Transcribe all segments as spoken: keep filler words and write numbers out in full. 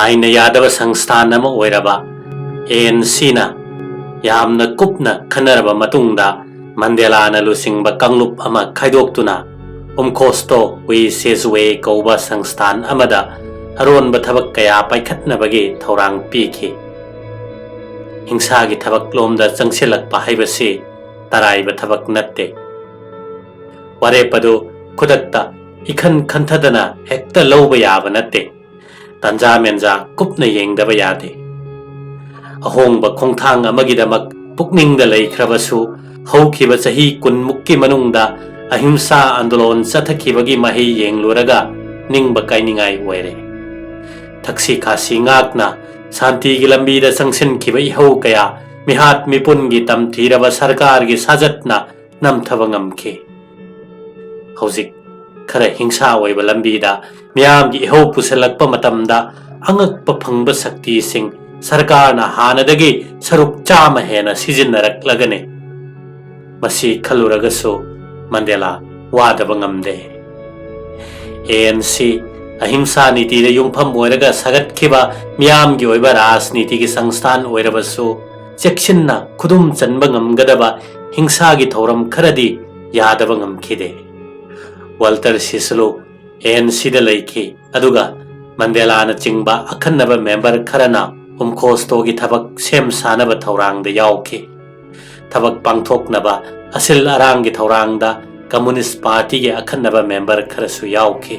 ꯑꯥꯏꯟꯅ ꯌꯥꯗꯕ ꯁꯪꯁꯊꯥꯟ ꯑꯃ ꯑꯣꯏꯔꯕ ꯑꯦ ꯑꯦꯟ ꯁꯤꯅ ꯌꯥꯝꯅ ꯀꯨꯞꯅ ꯈꯟꯅꯔꯕ ꯃꯇꯨꯡꯗ, ꯃꯟꯗꯦꯂꯥꯅ ꯂꯨꯆꯤꯡꯕ ꯀꯥꯡꯂꯨꯞ ꯑꯃ ꯈꯥꯏꯗꯣꯛꯇꯨꯅ ꯎꯝꯈꯣꯁꯇꯣ ꯋꯤ ꯁꯦꯖꯨꯋꯦ ꯀꯧꯕ ꯁꯪꯁꯊꯥꯟ ꯑꯃꯗ ꯑꯔꯣꯟꯕ ꯊꯕꯛ ꯀꯌꯥ ꯄꯥꯏꯈꯠꯅꯕꯒꯤ ꯊꯧꯔꯥꯡ ꯄꯤꯈꯤ꯫ ꯍꯤꯡꯁꯥꯒꯤ ꯊꯕꯛꯂꯣꯝꯗ ꯆꯪꯁꯤꯜꯂꯛꯄ ꯍꯥꯏꯕꯁꯤ ꯇꯔꯥꯏꯕ ꯊꯕꯛ ꯅꯠꯇꯦ꯫ ꯋꯥꯔꯦꯞ ꯑꯗꯨ ꯈꯨꯗꯛꯇ ꯏꯈꯟ ꯈꯟꯊꯗꯅ ꯍꯦꯛꯇ ꯂꯧꯕ ꯌꯥꯕ ꯅꯠꯇꯦ꯫ ꯇꯥꯟꯖꯥ ꯃꯦꯟꯖꯥ ꯀꯨꯞꯅ ꯌꯦꯡꯗꯕ ꯌꯥꯗꯦ꯫ ꯑꯍꯣꯡꯕ ꯈꯣꯡꯊꯥꯡ ꯑꯃꯒꯤꯗꯃꯛ ꯄꯨꯛꯅꯤꯡꯗ ꯂꯩꯈ꯭ꯔꯕꯁꯨ, ꯍꯧꯈꯤꯕ ꯆꯍꯤ ꯀꯨꯟꯃꯨꯛꯀꯤ ꯃꯅꯨꯡꯗ ꯑꯍꯤꯡꯁꯥ ꯑꯟꯗꯣꯂꯣꯟ ꯆꯠꯊꯈꯤꯕꯒꯤ ꯃꯍꯩ ꯌꯦꯡꯂꯨꯔꯒ ꯅꯤꯡꯕ ꯀꯥꯏꯅꯤꯡꯉꯥꯏ ꯑꯣꯏꯔꯦ꯫ ꯊꯛꯁꯤ ꯈꯥꯁꯤ ꯉꯥꯛꯅ ꯁꯥꯟꯇꯤꯒꯤ ꯂꯝꯕꯤꯗ ꯆꯪꯁꯤꯟꯈꯤꯕ ꯏꯍꯧ ꯀꯌꯥ ꯃꯤꯍꯥꯠ ꯃꯤꯄꯨꯟꯒꯤ ꯇꯝꯊꯤꯔꯕ ꯁꯔꯀꯥꯔꯒꯤ ꯁꯥꯖꯠꯅ ꯅꯝꯊꯕ ꯉꯝꯈꯤ꯫ ꯍꯧꯖꯤꯛ ꯈꯔ ꯍꯤꯡꯁꯥ ꯑꯣꯏꯕ ꯂꯝꯕꯤꯗ ꯃꯤꯌꯥꯝꯒꯤ ꯏꯍꯧ ꯄꯨꯁꯤꯜꯂꯛꯄ ꯃꯇꯝꯗ, ꯑꯉꯛꯄ ꯐꯪꯕ ꯁꯛꯇꯤꯁꯤꯡ ꯁꯔꯀꯥꯔꯅ ꯍꯥꯟꯅꯗꯒꯤ ꯁꯔꯨꯛ ꯆꯥꯝꯃ ꯍꯦꯟꯅ ꯁꯤꯖꯤꯟꯅꯔꯛꯂꯒꯅꯤ꯫ ꯃꯁꯤ ꯈꯜꯂꯨꯔꯒꯁꯨ ꯃꯟꯗꯦꯂꯥ ꯋꯥꯗꯕ ꯉꯝꯗꯦ꯫ ꯑꯦ ꯑꯦꯟ ꯁꯤ ꯑꯍꯤꯡꯁꯥ ꯅꯤꯇꯤꯗ ꯌꯨꯝꯐꯝ ꯑꯣꯏꯔꯒ ꯁꯥꯒꯠꯈꯤꯕ ꯃꯤꯌꯥꯝꯒꯤ ꯑꯣꯏꯕ ꯔꯥꯖꯅꯤꯇꯤꯒꯤ ꯁꯪꯁꯊꯥꯟ ꯑꯣꯏꯔꯕꯁꯨ, ꯆꯦꯛꯁꯤꯟꯅ ꯈꯨꯗꯨꯝ ꯆꯟꯕ ꯉꯝꯒꯗꯕ ꯍꯤꯡꯁꯥꯒꯤ ꯊꯧꯔꯝ ꯈꯔꯗꯤ ꯌꯥꯗꯕ ꯉꯝꯈꯤꯗꯦ꯫ ꯋꯥꯜꯇꯔ ꯁꯤꯁꯂꯨ ꯑꯦ ꯑꯦꯟ ꯁꯤꯗ ꯂꯩꯈꯤ, ꯑꯗꯨꯒ ꯃꯟꯗꯦꯂꯥꯅ ꯆꯤꯡꯕ ꯑꯈꯟꯅꯕ ꯃꯦꯝꯕꯔ ꯈꯔꯅ ꯎꯝꯈꯣꯁꯇꯣꯒꯤ ꯊꯕꯛ ꯁꯦꯝ ꯁꯥꯅꯕ ꯊꯧꯔꯥꯡꯗ ꯌꯥꯎꯈꯤ꯫ ꯊꯕꯛ ꯄꯥꯡꯊꯣꯛꯅꯕ ꯑꯁꯤꯜ ꯑꯔꯥꯡꯒꯤ ꯊꯧꯔꯥꯡꯗ ꯀꯝꯃꯨꯅꯤꯁ ꯄꯥꯔꯇꯤꯒꯤ ꯑꯈꯟꯅꯕ ꯃꯦꯝꯕꯔ ꯈꯔꯁꯨ ꯌꯥꯎꯈꯤ꯫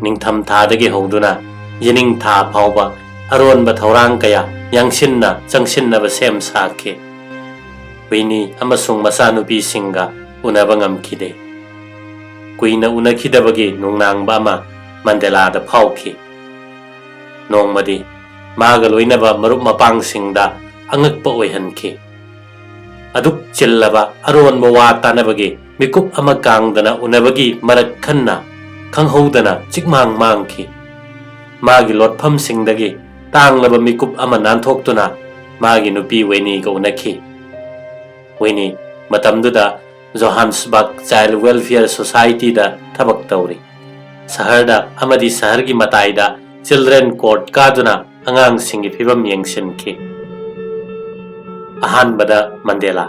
ꯅꯤꯡꯊꯝ ꯊꯥꯗꯒꯤ ꯍꯧꯗꯨꯅ ꯌꯦꯅꯤꯡ ꯊꯥ ꯐꯥꯎꯕ ꯑꯔꯣꯟꯕ ꯊꯧꯔꯥꯡ ꯀꯌꯥ ꯌꯥꯡꯁꯤꯟꯅ ꯆꯪꯁꯤꯟꯅꯕ ꯁꯦꯝ ꯁꯥꯈꯤ꯫ ꯋꯤꯅꯤ ꯑꯃꯁꯨꯡ ꯃꯆꯥꯅꯨꯄꯤꯁꯤꯡꯒ ꯎꯅꯕ ꯉꯝꯈꯤꯗꯦ꯫ ꯀꯨꯏꯅ ꯎꯅꯈꯤꯗꯕꯒꯤ ꯅꯨꯡꯅꯥꯡꯕ ꯑꯃ ꯃꯟꯗꯦꯂꯥꯗ ꯐꯥꯎꯈꯤ꯫ ꯅꯣꯡꯃꯗꯤ ꯃꯥꯒ ꯂꯣꯏꯅꯕ ꯃꯔꯨꯞ ꯃꯄꯥꯡꯁꯤꯡꯗ ꯑꯉꯛꯄ ꯑꯣꯏꯍꯟꯈꯤ꯫ ꯑꯗꯨꯛ ꯆꯤꯜꯂꯕ ꯑꯔꯣꯟꯕ ꯋꯥ ꯇꯥꯅꯕꯒꯤ ꯃꯤꯀꯨꯞ ꯑꯃ ꯀꯥꯡꯗꯅ ꯎꯅꯕꯒꯤ ꯃꯔꯛ ꯈꯟꯅ ꯈꯪꯍꯧꯗꯅ ꯆꯤꯛꯃꯥꯡ ꯃꯥꯡꯈꯤ꯫ ꯃꯥꯒꯤ ꯂꯣꯠꯐꯝꯁꯤꯡꯗꯒꯤ ꯇꯥꯡꯂꯕ ꯃꯤꯀꯨꯞ ꯑꯃ ꯅꯥꯟꯊꯣꯛꯇꯨꯅ ꯃꯥꯒꯤ ꯅꯨꯄꯤ ꯋꯦꯅꯤꯒ ꯎꯅꯈꯤ꯫ ꯋꯦꯅꯤ ꯃꯇꯝꯗꯨꯗ ꯖꯣꯍꯥꯟꯁꯕꯔꯒ ꯆꯥꯏꯜꯗ ꯋꯦꯜꯐꯤꯌꯔ ꯁꯣꯁꯥꯏꯇꯤꯗ ꯊꯕꯛ ꯇꯧꯔꯤ꯫ ꯁꯍꯔꯗ ꯑꯃꯗꯤ ꯁꯍꯔꯒꯤ ꯃꯇꯥꯏꯗ ꯆꯤꯜꯗ꯭ꯔꯦꯟ ꯀꯣꯔꯠ ꯀꯥꯗꯨꯅ ꯑꯉꯥꯡꯁꯤꯡꯒꯤ ꯐꯤꯕꯝ ꯌꯦꯡꯁꯤꯟꯈꯤ꯫ ꯑꯍꯥꯟꯕꯗ ꯃꯟꯗꯦꯂꯥ,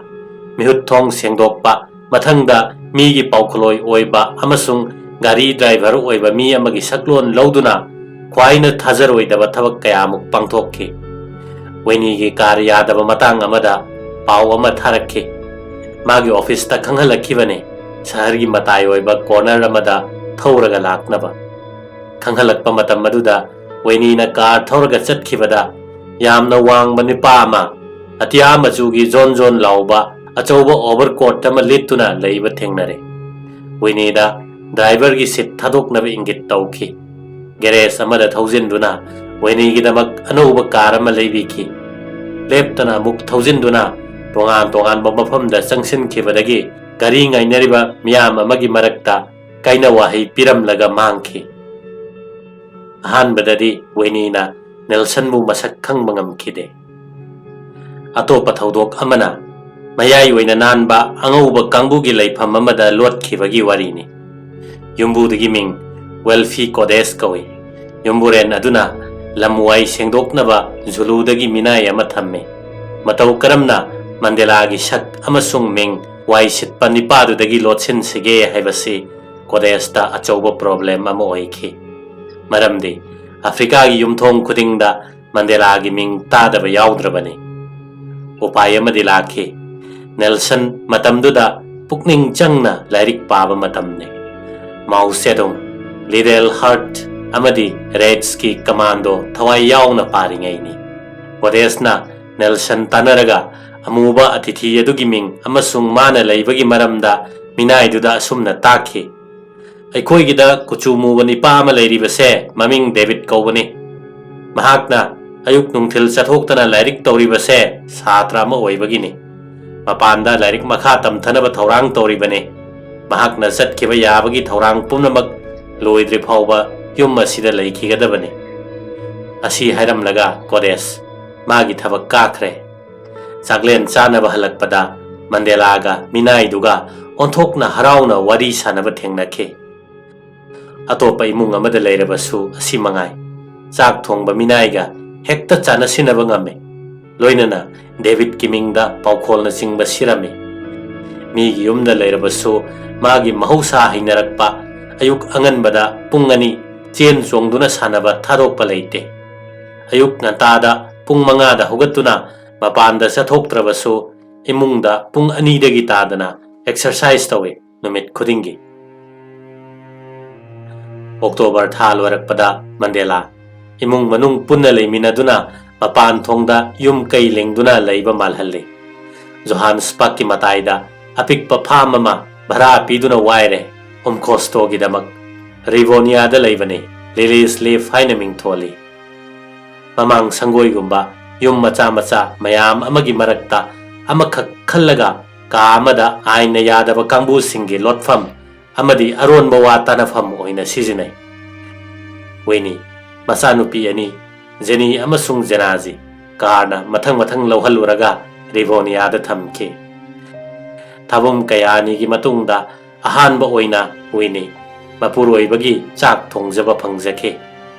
ꯃꯤꯍꯨꯠ ꯊꯣꯡ ꯁꯦꯡꯗꯣꯛꯄ, ꯃꯊꯪꯗ ꯃꯤꯒꯤ ꯄꯥꯎꯈꯨꯂꯣꯏ ꯑꯣꯏꯕ ꯑꯃꯁꯨꯡ ꯒꯥꯔꯤ ꯗ꯭ꯔꯥꯏꯚꯔ ꯑꯣꯏꯕ ꯃꯤ ꯑꯃꯒꯤ ꯁꯛꯂꯣꯟ ꯂꯧꯗꯨꯅ ꯈ꯭ꯋꯥꯏꯅ ꯊꯥꯖꯔꯣꯏꯗꯕ ꯊꯕꯛ ꯀꯌꯥꯃꯨꯛ ꯄꯥꯡꯊꯣꯛꯈꯤ꯫ ꯋꯦꯅꯤꯒꯤ ꯀꯥꯔ ꯌꯥꯗꯕ ꯃꯇꯥꯡ ꯑꯃꯗ ꯄꯥꯎ ꯑꯃ ꯊꯥꯔꯛꯈꯤ꯫ ꯃꯥꯒꯤ ꯑꯣꯐꯤꯁꯇ ꯈꯪꯍꯜꯂꯛꯈꯤꯕꯅꯤ, ꯁꯍꯔꯒꯤ ꯃꯇꯥꯏ ꯑꯣꯏꯕ ꯀꯣꯔꯅꯔ ꯑꯃꯗ ꯊꯧꯔꯒ ꯂꯥꯛꯅꯕ꯫ ꯈꯪꯍꯜꯂꯛꯄ ꯃꯇꯝ ꯑꯗꯨꯗ ꯋꯦꯅꯤꯅ ꯀꯥꯔ ꯊꯧꯔꯒ ꯆꯠꯈꯤꯕꯗ ꯌꯥꯝꯅ ꯋꯥꯡꯕ ꯅꯨꯄꯥ ꯑꯃ, ꯑꯇꯤꯌꯥ ꯃꯆꯨꯒꯤ ꯖꯣꯟ ꯖꯣꯟ ꯂꯥꯎꯕ ꯑꯆꯧꯕ ꯑꯣꯚꯔꯀꯣꯠ ꯑꯃ ꯂꯤꯠꯇꯨꯅ ꯂꯩꯕ ꯊꯦꯡꯅꯔꯦ꯫ ꯋꯦꯅꯤꯗ ꯗ꯭ꯔꯥꯏꯚꯔꯒꯤ ꯁꯤꯠ ꯊꯥꯗꯣꯛꯅꯕ ꯏꯪꯒꯤꯠ ꯇꯧꯈꯤ꯫ ꯒꯦꯔꯦꯖ ꯑꯃꯗ ꯊꯧꯖꯤꯟꯗꯨꯅ ꯋꯦꯅꯤꯒꯤꯗꯃꯛ ꯑꯅꯧꯕ ꯀꯥꯔ ꯑꯃ ꯂꯩꯕꯤꯈꯤ꯫ ꯂꯦꯞꯇꯅ ꯑꯃꯨꯛ ꯊꯧꯖꯤꯟꯗꯨꯅ ꯇꯣꯉꯥꯟ ꯇꯣꯉꯥꯟꯕ ꯃꯐꯝꯗ ꯆꯪꯁꯤꯟꯈꯤꯕꯗꯒꯤ ꯒꯥꯔꯤ ꯉꯥꯏꯅꯔꯤꯕ ꯃꯤꯌꯥꯝ ꯑꯃꯒꯤ ꯃꯔꯛꯇ ꯀꯥꯏꯅ ꯋꯥꯍꯩ ꯄꯤꯔꯝꯂꯒ ꯃꯥꯡꯈꯤ꯫ ꯑꯍꯥꯟꯕꯗꯗꯤ ꯋꯦꯅꯤꯅ ꯅꯦꯜꯁꯟꯕꯨ ꯃꯁꯛ ꯈꯪꯕ ꯉꯝꯈꯤꯗꯦ꯫ ꯑꯇꯣꯞꯄ ꯊꯧꯗꯣꯛ ꯑꯃꯅ ꯃꯌꯥꯏ ꯑꯣꯏꯅ ꯅꯥꯟꯕ ꯑꯉꯧꯕ ꯀꯥꯡꯕꯨꯒꯤ ꯂꯩꯐꯝ ꯑꯃꯗ ꯂꯣꯠꯈꯤꯕꯒꯤ ꯋꯥꯔꯤꯅꯤ꯫ ꯌꯨꯝꯕꯨꯗꯨꯒꯤ ꯃꯤꯡ ꯋꯦꯜꯐꯤ ꯀꯣꯗꯦꯁ ꯀꯧꯏ꯫ ꯌꯨꯝꯕꯨꯔꯦꯟ ꯑꯗꯨꯅ ꯂꯝ ꯋꯥꯏ ꯁꯦꯡꯗꯣꯛꯅꯕ ꯖꯨꯂꯨꯗꯒꯤ ꯃꯤꯅꯥꯏ ꯑꯃ ꯊꯝꯃꯤ꯫ ꯃꯇꯧ ꯀꯔꯝꯅ ꯃꯟꯗꯦꯂꯥꯒꯤ ꯁꯛ ꯑꯃꯁꯨꯡ ꯃꯤꯡ ꯋꯥꯏ ꯁꯤꯠꯄ ꯅꯤꯄꯥꯗꯨꯗꯒꯤ ꯂꯣꯠꯁꯤꯟꯁꯤꯒꯦ ꯍꯥꯏꯕꯁꯤ ꯀꯣꯗꯦꯁꯇ ꯑꯆꯧꯕ ꯄ꯭ꯔꯣꯕ꯭ꯂꯦꯝ ꯑꯃ ꯑꯣꯏꯈꯤ꯫ ꯃꯔꯝꯗꯤ ꯑꯐ꯭ꯔꯤꯀꯥꯒꯤ ꯌꯨꯝꯊꯣꯡ ꯈꯨꯗꯤꯡꯗ ꯃꯟꯗꯦꯂꯥꯒꯤ ꯃꯤꯡ ꯇꯥꯗꯕ ꯌꯥꯎꯗ꯭ꯔꯕꯅꯤ꯫ ꯎꯄꯥꯏ ꯑꯃꯗꯤ ꯂꯥꯛꯈꯤ꯫ ꯅꯦꯜꯁꯟ ꯃꯇꯝꯗꯨꯗ ꯄꯨꯛꯅꯤꯡ ꯆꯪꯅ ꯂꯥꯏꯔꯤꯛ ꯄꯥꯕ ꯃꯇꯝꯅꯤ꯫ ꯃꯥꯎ ꯁꯦꯗꯨꯡ, ꯂꯤꯗꯦꯜ ꯍꯥꯔꯠ ꯑꯃꯗꯤ ꯔꯦꯠꯁꯀꯤ ꯀꯃꯥꯟꯗꯣ ꯊꯋꯥꯏ ꯌꯥꯎꯅ ꯄꯥꯔꯤꯉꯩꯅꯤ꯫ ꯀꯣꯗꯦꯁꯅ ꯅꯦꯜꯁꯟ ꯇꯥꯟꯅꯔꯒ ꯑꯃꯨꯕ ꯑꯇꯤꯊꯤ ꯑꯗꯨꯒꯤ ꯃꯤꯡ ꯑꯃꯁꯨꯡ ꯃꯥꯅ ꯂꯩꯕꯒꯤ ꯃꯔꯝꯗ ꯃꯤꯅꯥꯏꯗꯨꯗ ꯑꯁꯨꯝꯅ ꯇꯥꯛꯈꯤ, "ꯑꯩꯈꯣꯏꯒꯤꯗ ꯀꯨꯆꯨ ꯃꯨꯕ ꯅꯤꯄꯥ ꯑꯃ ꯂꯩꯔꯤꯕꯁꯦ ꯃꯃꯤꯡ ꯗꯦꯕꯤꯠ ꯀꯧꯕꯅꯤ꯫ ꯃꯍꯥꯛꯅ ꯑꯌꯨꯛ ꯅꯨꯡꯊꯤꯜ ꯆꯠꯊꯣꯛꯇꯅ ꯂꯥꯏꯔꯤꯛ ꯇꯧꯔꯤꯕꯁꯦ ꯁꯥꯇ꯭ꯔ ꯑꯃ ꯑꯣꯏꯕꯒꯤꯅꯤ꯫ ꯃꯄꯥꯟꯗ ꯂꯥꯏꯔꯤꯛ ꯃꯈꯥ ꯇꯝꯊꯅꯕ ꯊꯧꯔꯥꯡ ꯇꯧꯔꯤꯕꯅꯤ꯫ ꯃꯍꯥꯛꯅ ꯆꯠꯈꯤꯕ ꯌꯥꯕꯒꯤ ꯊꯧꯔꯥꯡ ꯄꯨꯝꯅꯃꯛ ꯂꯣꯏꯗ꯭ꯔꯤ ꯐꯥꯎꯕ ꯌꯨꯝ ꯑꯁꯤꯗ ꯂꯩꯈꯤꯒꯗꯕꯅꯤ"꯫ ꯑꯁꯤ ꯍꯥꯏꯔꯝꯂꯒ ꯀꯣꯗꯦꯁ ꯃꯥꯒꯤ ꯊꯕꯛ ꯀꯥꯈ꯭ꯔꯦ꯫ ꯆꯥꯛꯂꯦꯟ ꯆꯥꯅꯕ ꯍꯜꯂꯛꯄꯗ ꯃꯟꯗꯦꯂꯥꯒ ꯃꯤꯅꯥꯏꯗꯨꯒ ꯑꯣꯟꯊꯣꯛꯅ ꯍꯔꯥꯎꯅ ꯋꯥꯔꯤ ꯁꯥꯅꯕ ꯊꯦꯡꯅꯈꯤ꯫ ꯑꯇꯣꯞꯄ ꯏꯃꯨꯡ ꯑꯃꯗ ꯂꯩꯔꯕꯁꯨ ꯑꯁꯤ ꯃꯉꯥꯏ꯫ ꯆꯥꯛ ꯊꯣꯡꯕ ꯃꯤꯅꯥꯏꯒ ꯍꯦꯛꯇ ꯆꯥꯅꯁꯤꯟꯅꯕ ꯉꯝꯃꯤ꯫ ꯂꯣꯏꯅꯅ ꯗꯦꯕꯤꯠꯀꯤ ꯃꯤꯡꯗ ꯄꯥꯎꯈꯣꯜꯅꯆꯤꯡꯕ ꯁꯤꯔꯝꯃꯤ꯫ ꯃꯤꯒꯤ ꯌꯨꯝꯗ ꯂꯩꯔꯕꯁꯨ ꯃꯥꯒꯤ ꯃꯍꯧꯁꯥ ꯍꯩꯅꯔꯛꯄ ꯑꯌꯨꯛ ꯑꯉꯟꯕꯗ ꯄꯨꯡ ꯑꯅꯤ ꯆꯦꯟ ꯆꯣꯡꯗꯨꯅ ꯁꯥꯟꯅꯕ ꯊꯥꯗꯣꯛꯄ ꯂꯩꯇꯦ꯫ ꯑꯌꯨꯛ ꯉꯟꯇꯥꯗ ꯄꯨꯡ ꯃꯉꯥꯗ ꯍꯧꯒꯠꯇꯨꯅ ꯃꯄꯥꯟꯗ ꯆꯠꯊꯣꯛꯇ꯭ꯔꯕꯁꯨ ꯏꯃꯨꯡꯗ ꯄꯨꯡ ꯑꯅꯤꯗꯒꯤ ꯇꯥꯗꯅ ꯑꯦꯛꯁꯔꯁꯥꯏꯁ ꯇꯧꯏ ꯅꯨꯃꯤꯠ ꯈꯨꯗꯤꯡꯒꯤ꯫ ꯑꯣꯛꯇꯣꯕꯔ ꯊꯥ ꯂꯣꯏꯔꯛꯄꯗ ꯃꯟꯗꯦꯂꯥ ꯏꯃꯨꯡ ꯃꯅꯨꯡ ꯄꯨꯟꯅ ꯂꯩꯃꯤꯟꯅꯗꯨꯅ ꯃꯄꯥꯟ ꯊꯣꯡꯗ ꯌꯨꯝ ꯀꯩ ꯂꯦꯡꯗꯨꯅ ꯂꯩꯕ ꯃꯥꯜꯍꯜꯂꯤ꯫ ꯖꯣꯍꯥꯟꯁꯕꯔꯒꯀꯤ ꯃꯇꯥꯏꯗ ꯑꯄꯤꯛꯄ ꯐꯥꯝ ꯑꯃ ꯚꯔꯥ ꯄꯤꯗꯨꯅ ꯋꯥꯏꯔꯦ꯫ ꯎꯝꯈꯣꯁꯇꯣꯒꯤꯗꯃꯛ ꯔꯤꯚꯣꯅꯤꯌꯥꯗ ꯂꯩꯕꯅꯤ꯫ ꯂꯤꯂꯤꯁ ꯂꯤꯐ ꯍꯥꯏꯅ ꯃꯤꯡꯊꯣꯜꯂꯤ꯫ ꯃꯃꯥꯡ ꯁꯪꯒꯣꯏꯒꯨꯝꯕ ꯌꯨꯝ ꯃꯆꯥ ꯃꯆꯥ ꯃꯌꯥꯝ ꯑꯃꯒꯤ ꯃꯔꯛꯇ ꯑꯃꯈꯛ ꯈꯜꯂꯒ ꯀꯥ ꯑꯃꯗ ꯑꯥꯏꯟꯅ ꯌꯥꯗꯕ ꯀꯥꯡꯕꯨꯁꯤꯡꯒꯤ ꯂꯣꯠꯐꯝ ꯑꯃꯗꯤ ꯑꯔꯣꯟꯕ ꯋꯥ ꯇꯥꯅꯐꯝ ꯑꯣꯏꯅ ꯁꯤꯖꯤꯟꯅꯩ꯫ ꯋꯤꯅꯤ, ꯃꯆꯥꯅꯨꯄꯤ ꯑꯅꯤ, ꯖꯦꯅꯤ ꯑꯃꯁꯨꯡ ꯖꯦꯅꯥꯖꯤ, ꯀꯥꯔꯅ ꯃꯊꯪ ꯃꯊꯪ ꯂꯧꯍꯜꯂꯨꯔꯒ ꯔꯤꯚꯣꯅꯤꯌꯥꯗ ꯊꯝꯈꯤ꯫ ꯊꯥꯕꯨꯝ ꯀꯌꯥꯅꯤꯒꯤ ꯃꯇꯨꯡꯗ ꯑꯍꯥꯟꯕ ꯑꯣꯏꯅ ꯋꯤꯅꯤ ꯃꯄꯨꯔꯣꯏꯕꯒꯤ ꯆꯥꯛ ꯊꯣꯡꯖꯕ ꯐꯪꯖꯈꯤ꯫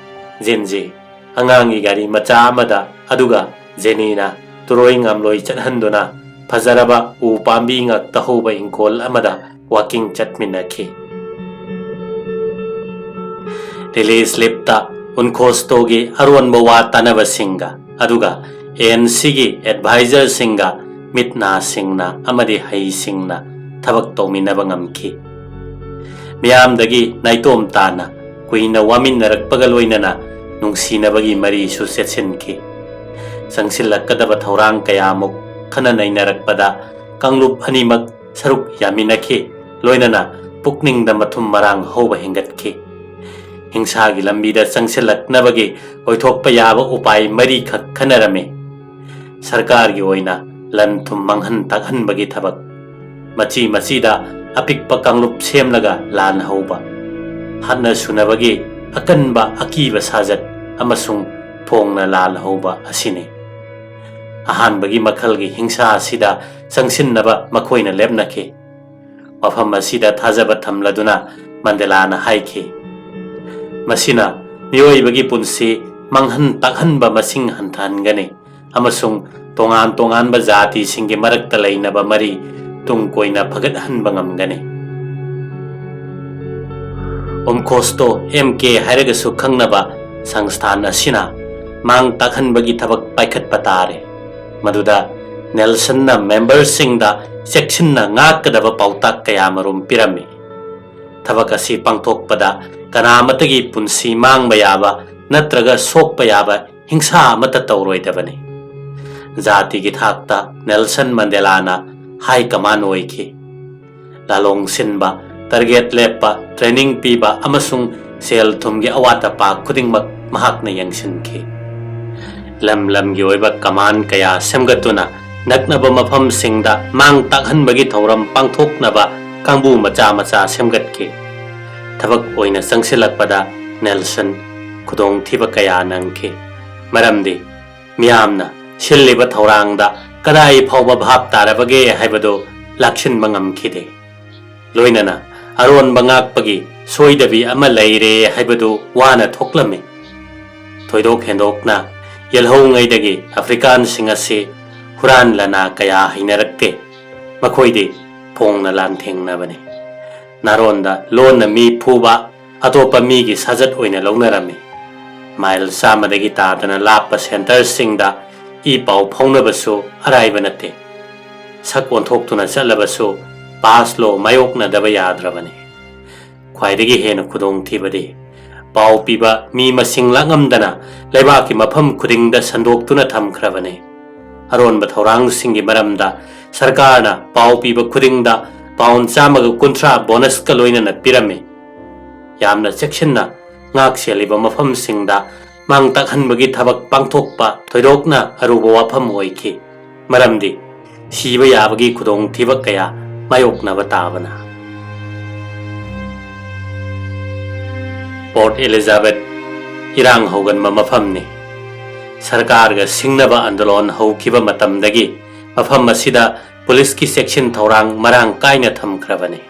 ꯖꯤꯟꯖꯤ ꯑꯉꯥꯡꯒꯤ ꯒꯥꯔꯤ ꯃꯆꯥ ꯑꯃꯗ, ꯑꯗꯨꯒ ꯖꯦꯅꯤꯅ ꯇꯨꯔꯣꯏ ꯉꯥꯝꯂꯣꯏ ꯆꯠꯍꯟꯗꯨꯅ ꯐꯖꯔꯕ ꯎ ꯄꯥꯝꯕꯤ ꯉꯥꯛꯇ ꯍꯧꯕ ꯏꯪꯈꯣꯜ ꯑꯃꯗ ꯋꯥꯀꯤꯡ ꯆꯠꯃꯤꯟꯅꯈꯤ꯫ ꯂꯤꯂꯤ ꯁ꯭ꯂꯤꯞꯇ ꯎꯟꯈꯣꯁꯇꯣꯒꯤ ꯑꯔꯣꯟꯕ ꯋꯥ ꯇꯥꯅꯕꯁꯤꯡꯒ, ꯑꯗꯨꯒ ꯑꯦ ꯑꯦꯟ ꯁꯤꯒꯤ ꯑꯦꯗꯚꯥꯏꯖꯔꯁꯤꯡꯒ, ꯃꯤꯠ ꯅꯥꯁꯤꯡꯅ ꯑꯃꯗꯤ ꯍꯩꯁꯤꯡꯅ ꯊꯕꯛ ꯇꯧꯃꯤꯟꯅꯕ ꯉꯝꯈꯤ꯫ ꯃꯤꯌꯥꯝꯗꯒꯤ ꯅꯥꯏꯇꯣꯝ ꯇꯥꯅ ꯀꯨꯏꯅ ꯋꯥꯃꯤꯟꯅꯔꯛꯄꯒ ꯂꯣꯏꯅꯅ ꯅꯨꯡꯁꯤꯅꯕꯒꯤ ꯃꯔꯤꯁꯨ ꯆꯦꯠꯁꯤꯟꯈꯤ꯫ ꯆꯪꯁꯤꯜꯂꯛꯀꯗꯕ ꯊꯧꯔꯥꯡ ꯀꯌꯥꯃꯨꯛ ꯈꯟꯅ ꯅꯩꯅꯔꯛꯄꯗ ꯀꯥꯡꯂꯨꯞ ꯑꯅꯤꯃꯛ ꯁꯔꯨꯛ ꯌꯥꯃꯤꯟꯅꯈꯤ, ꯂꯣꯏꯅꯅ ꯄꯨꯛꯅꯤꯡꯗ ꯃꯊꯨꯝ ꯃꯔꯥꯡ ꯍꯧꯕ ꯍꯦꯟꯒꯠꯈꯤ꯫ ꯍꯤꯡꯁꯥꯒꯤ ꯂꯝꯕꯤꯗ ꯆꯪꯁꯤꯜꯂꯛꯅꯕꯒꯤ ꯑꯣꯏꯊꯣꯛꯄ ꯌꯥꯕ ꯎꯄꯥꯏ ꯃꯔꯤꯈꯛ ꯈꯟꯅꯔꯝꯃꯤ꯫ ꯁꯔꯀꯥꯔꯒꯤ ꯑꯣꯏꯅ ꯂꯟ ꯊꯨꯝ ꯃꯥꯡꯍꯟ ꯇꯥꯛꯍꯟꯕꯒꯤ ꯊꯕꯛ, ꯃꯆꯤ ꯃꯆꯤꯗ ꯑꯄꯤꯛꯄ ꯀꯥꯡꯂꯨꯞ ꯁꯦꯝꯂꯒ ꯂꯥꯟ ꯍꯧꯕ, ꯍꯥꯠꯅ ꯁꯨꯅꯕꯒꯤ ꯑꯀꯟꯕ ꯑꯀꯤꯕ ꯁꯥꯖꯠ ꯑꯃꯁꯨꯡ ꯐꯣꯡꯅ ꯂꯥꯜ ꯍꯧꯕ ꯑꯁꯤꯅꯤ꯫ ꯑꯍꯥꯟꯕꯒꯤ ꯃꯈꯜꯒꯤ ꯍꯤꯡꯁꯥ ꯑꯁꯤꯗ ꯆꯪꯁꯤꯟꯅꯕ ꯃꯈꯣꯏꯅ ꯂꯦꯞꯅꯈꯤ꯫ ꯋꯥꯐꯝ ꯑꯁꯤꯗ ꯊꯥꯖꯕ ꯊꯝꯂꯗꯨꯅ ꯃꯟꯗꯦꯂꯥꯅ ꯍꯥꯏꯈꯤ, ꯃꯁꯤꯅ ꯃꯤꯑꯣꯏꯕꯒꯤ ꯄꯨꯟꯁꯤ ꯃꯥꯡꯍꯟ ꯇꯥꯛꯍꯟꯕ ꯃꯁꯤꯡ ꯍꯟꯊꯍꯟꯒꯅꯤ ꯑꯃꯁꯨꯡ ꯇꯣꯉꯥꯟ ꯇꯣꯉꯥꯟꯕ ꯖꯥꯇꯤꯁꯤꯡꯒꯤ ꯃꯔꯛꯇ ꯂꯩꯅꯕ ꯃꯔꯤ ꯇꯨꯡ ꯀꯣꯏꯅ ꯐꯒꯠꯍꯟꯕ ꯉꯝꯒꯅꯤ꯫ ꯎꯝꯈꯣꯁꯇꯣ ꯑꯦꯝ ꯀꯦ ꯍꯥꯏꯔꯒꯁꯨ ꯈꯪꯅꯕ ꯁꯪꯁꯊꯥꯟ ꯑꯁꯤꯅ ꯃꯥꯡ ꯇꯥꯛꯍꯟꯕꯒꯤ ꯊꯕꯛ ꯄꯥꯏꯈꯠꯄ ꯇꯥꯔꯦ꯫ ꯃꯗꯨꯗ ꯅꯦꯜꯁꯟꯅ ꯃꯦꯝꯕꯔꯁꯤꯡꯗ ꯆꯦꯛꯁꯤꯟꯅ ꯉꯥꯛꯀꯗꯕ ꯄꯥꯎꯇꯥꯛ ꯀꯌꯥꯃꯔꯨꯝ ꯄꯤꯔꯝꯃꯤ꯫ ꯊꯕꯛ ꯑꯁꯤ ꯄꯥꯡꯊꯣꯛꯄꯗ ꯀꯅꯥꯃꯠꯇꯒꯤ ꯄꯨꯟꯁꯤ ꯃꯥꯡꯕ ꯌꯥꯕ ꯅꯠꯇ꯭ꯔꯒ ꯁꯣꯛꯄ ꯌꯥꯕ ꯍꯤꯡꯁꯥ ꯑꯃꯠꯇ ꯇꯧꯔꯣꯏꯗꯕꯅꯤ꯫ ꯖꯥꯇꯤꯒꯤ ꯊꯥꯛꯇ ꯅꯦꯜꯁꯟ ꯃꯟꯗꯦꯂꯥꯅ ꯍꯥꯏ ꯀꯃꯥꯟ ꯑꯣꯏꯈꯤ꯫ ꯂꯥꯂꯣꯡ ꯁꯤꯟꯕ, ꯇꯥꯔꯒꯦꯠ ꯂꯦꯞꯄ, ꯇ꯭ꯔꯦꯅꯤꯡ ꯄꯤꯕ ꯑꯃꯁꯨꯡ ꯁꯦꯜ ꯊꯨꯝꯒꯤ ꯑꯋꯥꯠ ꯑꯄꯥ ꯈꯨꯗꯤꯡꯃꯛ ꯃꯍꯥꯛꯅ ꯌꯦꯡꯁꯤꯟꯈꯤ꯫ ꯂꯝ ꯂꯝꯒꯤ ꯑꯣꯏꯕ ꯀꯃꯥꯟ ꯀꯌꯥ ꯁꯦꯝꯒꯠꯇꯨꯅ ꯅꯛꯅꯕ ꯃꯐꯝꯁꯤꯡꯗ ꯃꯥꯡ ꯇꯥꯛꯍꯟꯕꯒꯤ ꯊꯧꯔꯝ ꯄꯥꯡꯊꯣꯛꯅꯕ ꯀꯥꯡꯕꯨ ꯃꯆꯥ ꯃꯆꯥ ꯁꯦꯝꯒꯠꯈꯤ꯫ ꯊꯕꯛ ꯑꯣꯏꯅ ꯆꯪꯁꯤꯜꯂꯛꯄꯗ ꯅꯦꯜꯁꯟ ꯈꯨꯗꯣꯡꯊꯤꯕ ꯀꯌꯥ ꯅꯪꯈꯤ꯫ ꯃꯔꯝꯗꯤ ꯃꯤꯌꯥꯝꯅ ꯁꯤꯜꯂꯤꯕ ꯊꯧꯔꯥꯡꯗ ꯀꯗꯥꯏ ꯐꯥꯎꯕ ꯚꯥꯞ ꯇꯥꯔꯕꯒꯦ ꯍꯥꯏꯕꯗꯨ ꯂꯥꯛꯁꯤꯟꯕ ꯉꯝꯈꯤꯗꯦ꯫ ꯂꯣꯏꯅꯅ ꯑꯔꯣꯟꯕ ꯉꯥꯛꯄꯒꯤ ꯁꯣꯏꯗꯕꯤ ꯑꯃ ꯂꯩꯔꯦ ꯍꯥꯏꯕꯗꯨ ꯋꯥꯅ ꯊꯣꯛꯂꯝꯃꯤ꯫ ꯊꯣꯏꯗꯣꯛ ꯍꯦꯟꯗꯣꯛꯅ ꯌꯦꯜꯍꯧꯉꯩꯗꯒꯤ ꯑꯐ꯭ꯔꯤꯀꯥꯟꯁꯤꯡ ꯑꯁꯤ ꯍꯨꯔꯥꯟ ꯂꯅꯥ ꯀꯌꯥ ꯍꯩꯅꯔꯛꯇꯦ꯫ ꯃꯈꯣꯏꯗꯤ ꯐꯣꯡꯅ ꯂꯥꯟꯊꯦꯡꯅꯕꯅꯤ꯫ ꯅꯥꯔꯣꯟꯗ ꯂꯣꯟꯅ ꯃꯤ ꯐꯨꯕ, ꯑꯇꯣꯞꯄ ꯃꯤꯒꯤ ꯁꯥꯖꯠ ꯑꯣꯏꯅ ꯂꯧꯅꯔꯝꯃꯤ꯫ ꯃꯥꯏꯜ ꯆꯥꯝꯃꯗꯒꯤ ꯇꯥꯗꯅ ꯂꯥꯞꯄ ꯁꯦꯟꯇꯔꯁꯤꯡꯗ ꯏ ꯄꯥꯎ ꯐꯥꯎꯅꯕꯁꯨ ꯑꯔꯥꯏꯕ ꯅꯠꯇꯦ꯫ ꯁꯛ ꯑꯣꯟꯊꯣꯛꯇꯨꯅ ꯆꯠꯂꯕꯁꯨ ꯄꯥꯁ ꯂꯣ ꯃꯥꯌꯣꯛꯅꯗꯕ ꯌꯥꯗ꯭ꯔꯕꯅꯤ꯫ ꯈ꯭ꯋꯥꯏꯗꯒꯤ ꯍꯦꯟꯅ ꯈꯨꯗꯣꯡꯊꯤꯕꯗꯤ ꯄꯥꯎ ꯄꯤꯕ ꯃꯤ ꯃꯁꯤꯡ ꯂꯥꯛꯉꯝꯗꯅ ꯂꯩꯕꯥꯛꯀꯤ ꯃꯐꯝ ꯈꯨꯗꯤꯡꯗ ꯁꯟꯗꯣꯛꯇꯨꯅ ꯊꯝꯈ꯭ꯔꯕꯅꯤ꯫ ꯑꯔꯣꯟꯕ ꯊꯧꯔꯥꯡꯁꯤꯡꯒꯤ ꯃꯔꯝꯗ ꯁꯔꯀꯥꯔꯅ ꯄꯥꯎ ꯄꯤꯕ ꯈꯨꯗꯤꯡꯗ ꯄꯥꯎꯟ ꯆꯥꯝꯃꯒ ꯀꯨꯟꯊ꯭ꯔꯥ ꯕꯣꯅꯁꯀ ꯂꯣꯏꯅꯅ ꯄꯤꯔꯝꯃꯤ꯫ ꯌꯥꯝꯅ ꯆꯦꯛꯁꯤꯟꯅ ꯉꯥꯛ ꯁꯦꯜꯂꯤꯕ ꯃꯐꯝꯁꯤꯡꯗ ꯃꯥꯡ ꯇꯥꯛꯍꯟꯕꯒꯤ ꯊꯕꯛ ꯄꯥꯡꯊꯣꯛꯄ ꯊꯣꯏꯗꯣꯛꯅ ꯑꯔꯨꯕ ꯋꯥꯐꯝ ꯑꯣꯏꯈꯤ꯫ ꯃꯔꯝꯗꯤ ꯁꯤꯕ ꯌꯥꯕꯒꯤ ꯈꯨꯗꯣꯡꯊꯤꯕ ꯀꯌꯥ ꯃꯥꯌꯣꯛꯅꯕ ꯇꯥꯕꯅ꯫ ꯄꯣꯔꯠ ꯑꯦꯂꯤꯖꯥꯕꯦꯊ ꯏꯔꯥꯡ ꯍꯧꯒꯟꯕ ꯃꯐꯝꯅꯤ꯫ ꯁꯔꯀꯥꯔꯒ ꯁꯤꯡꯅꯕ ꯑꯟꯗꯣꯂꯣꯟ ꯍꯧꯈꯤꯕ ꯃꯇꯝꯗꯒꯤ ꯃꯐꯝ ꯑꯁꯤꯗ ꯄꯨꯂꯤꯁꯀꯤ ꯆꯦꯛꯁꯤꯟ ꯊꯧꯔꯥꯡ ꯃꯔꯥꯡ ꯀꯥꯏꯅ ꯊꯝꯈ꯭ꯔꯕꯅꯤ꯫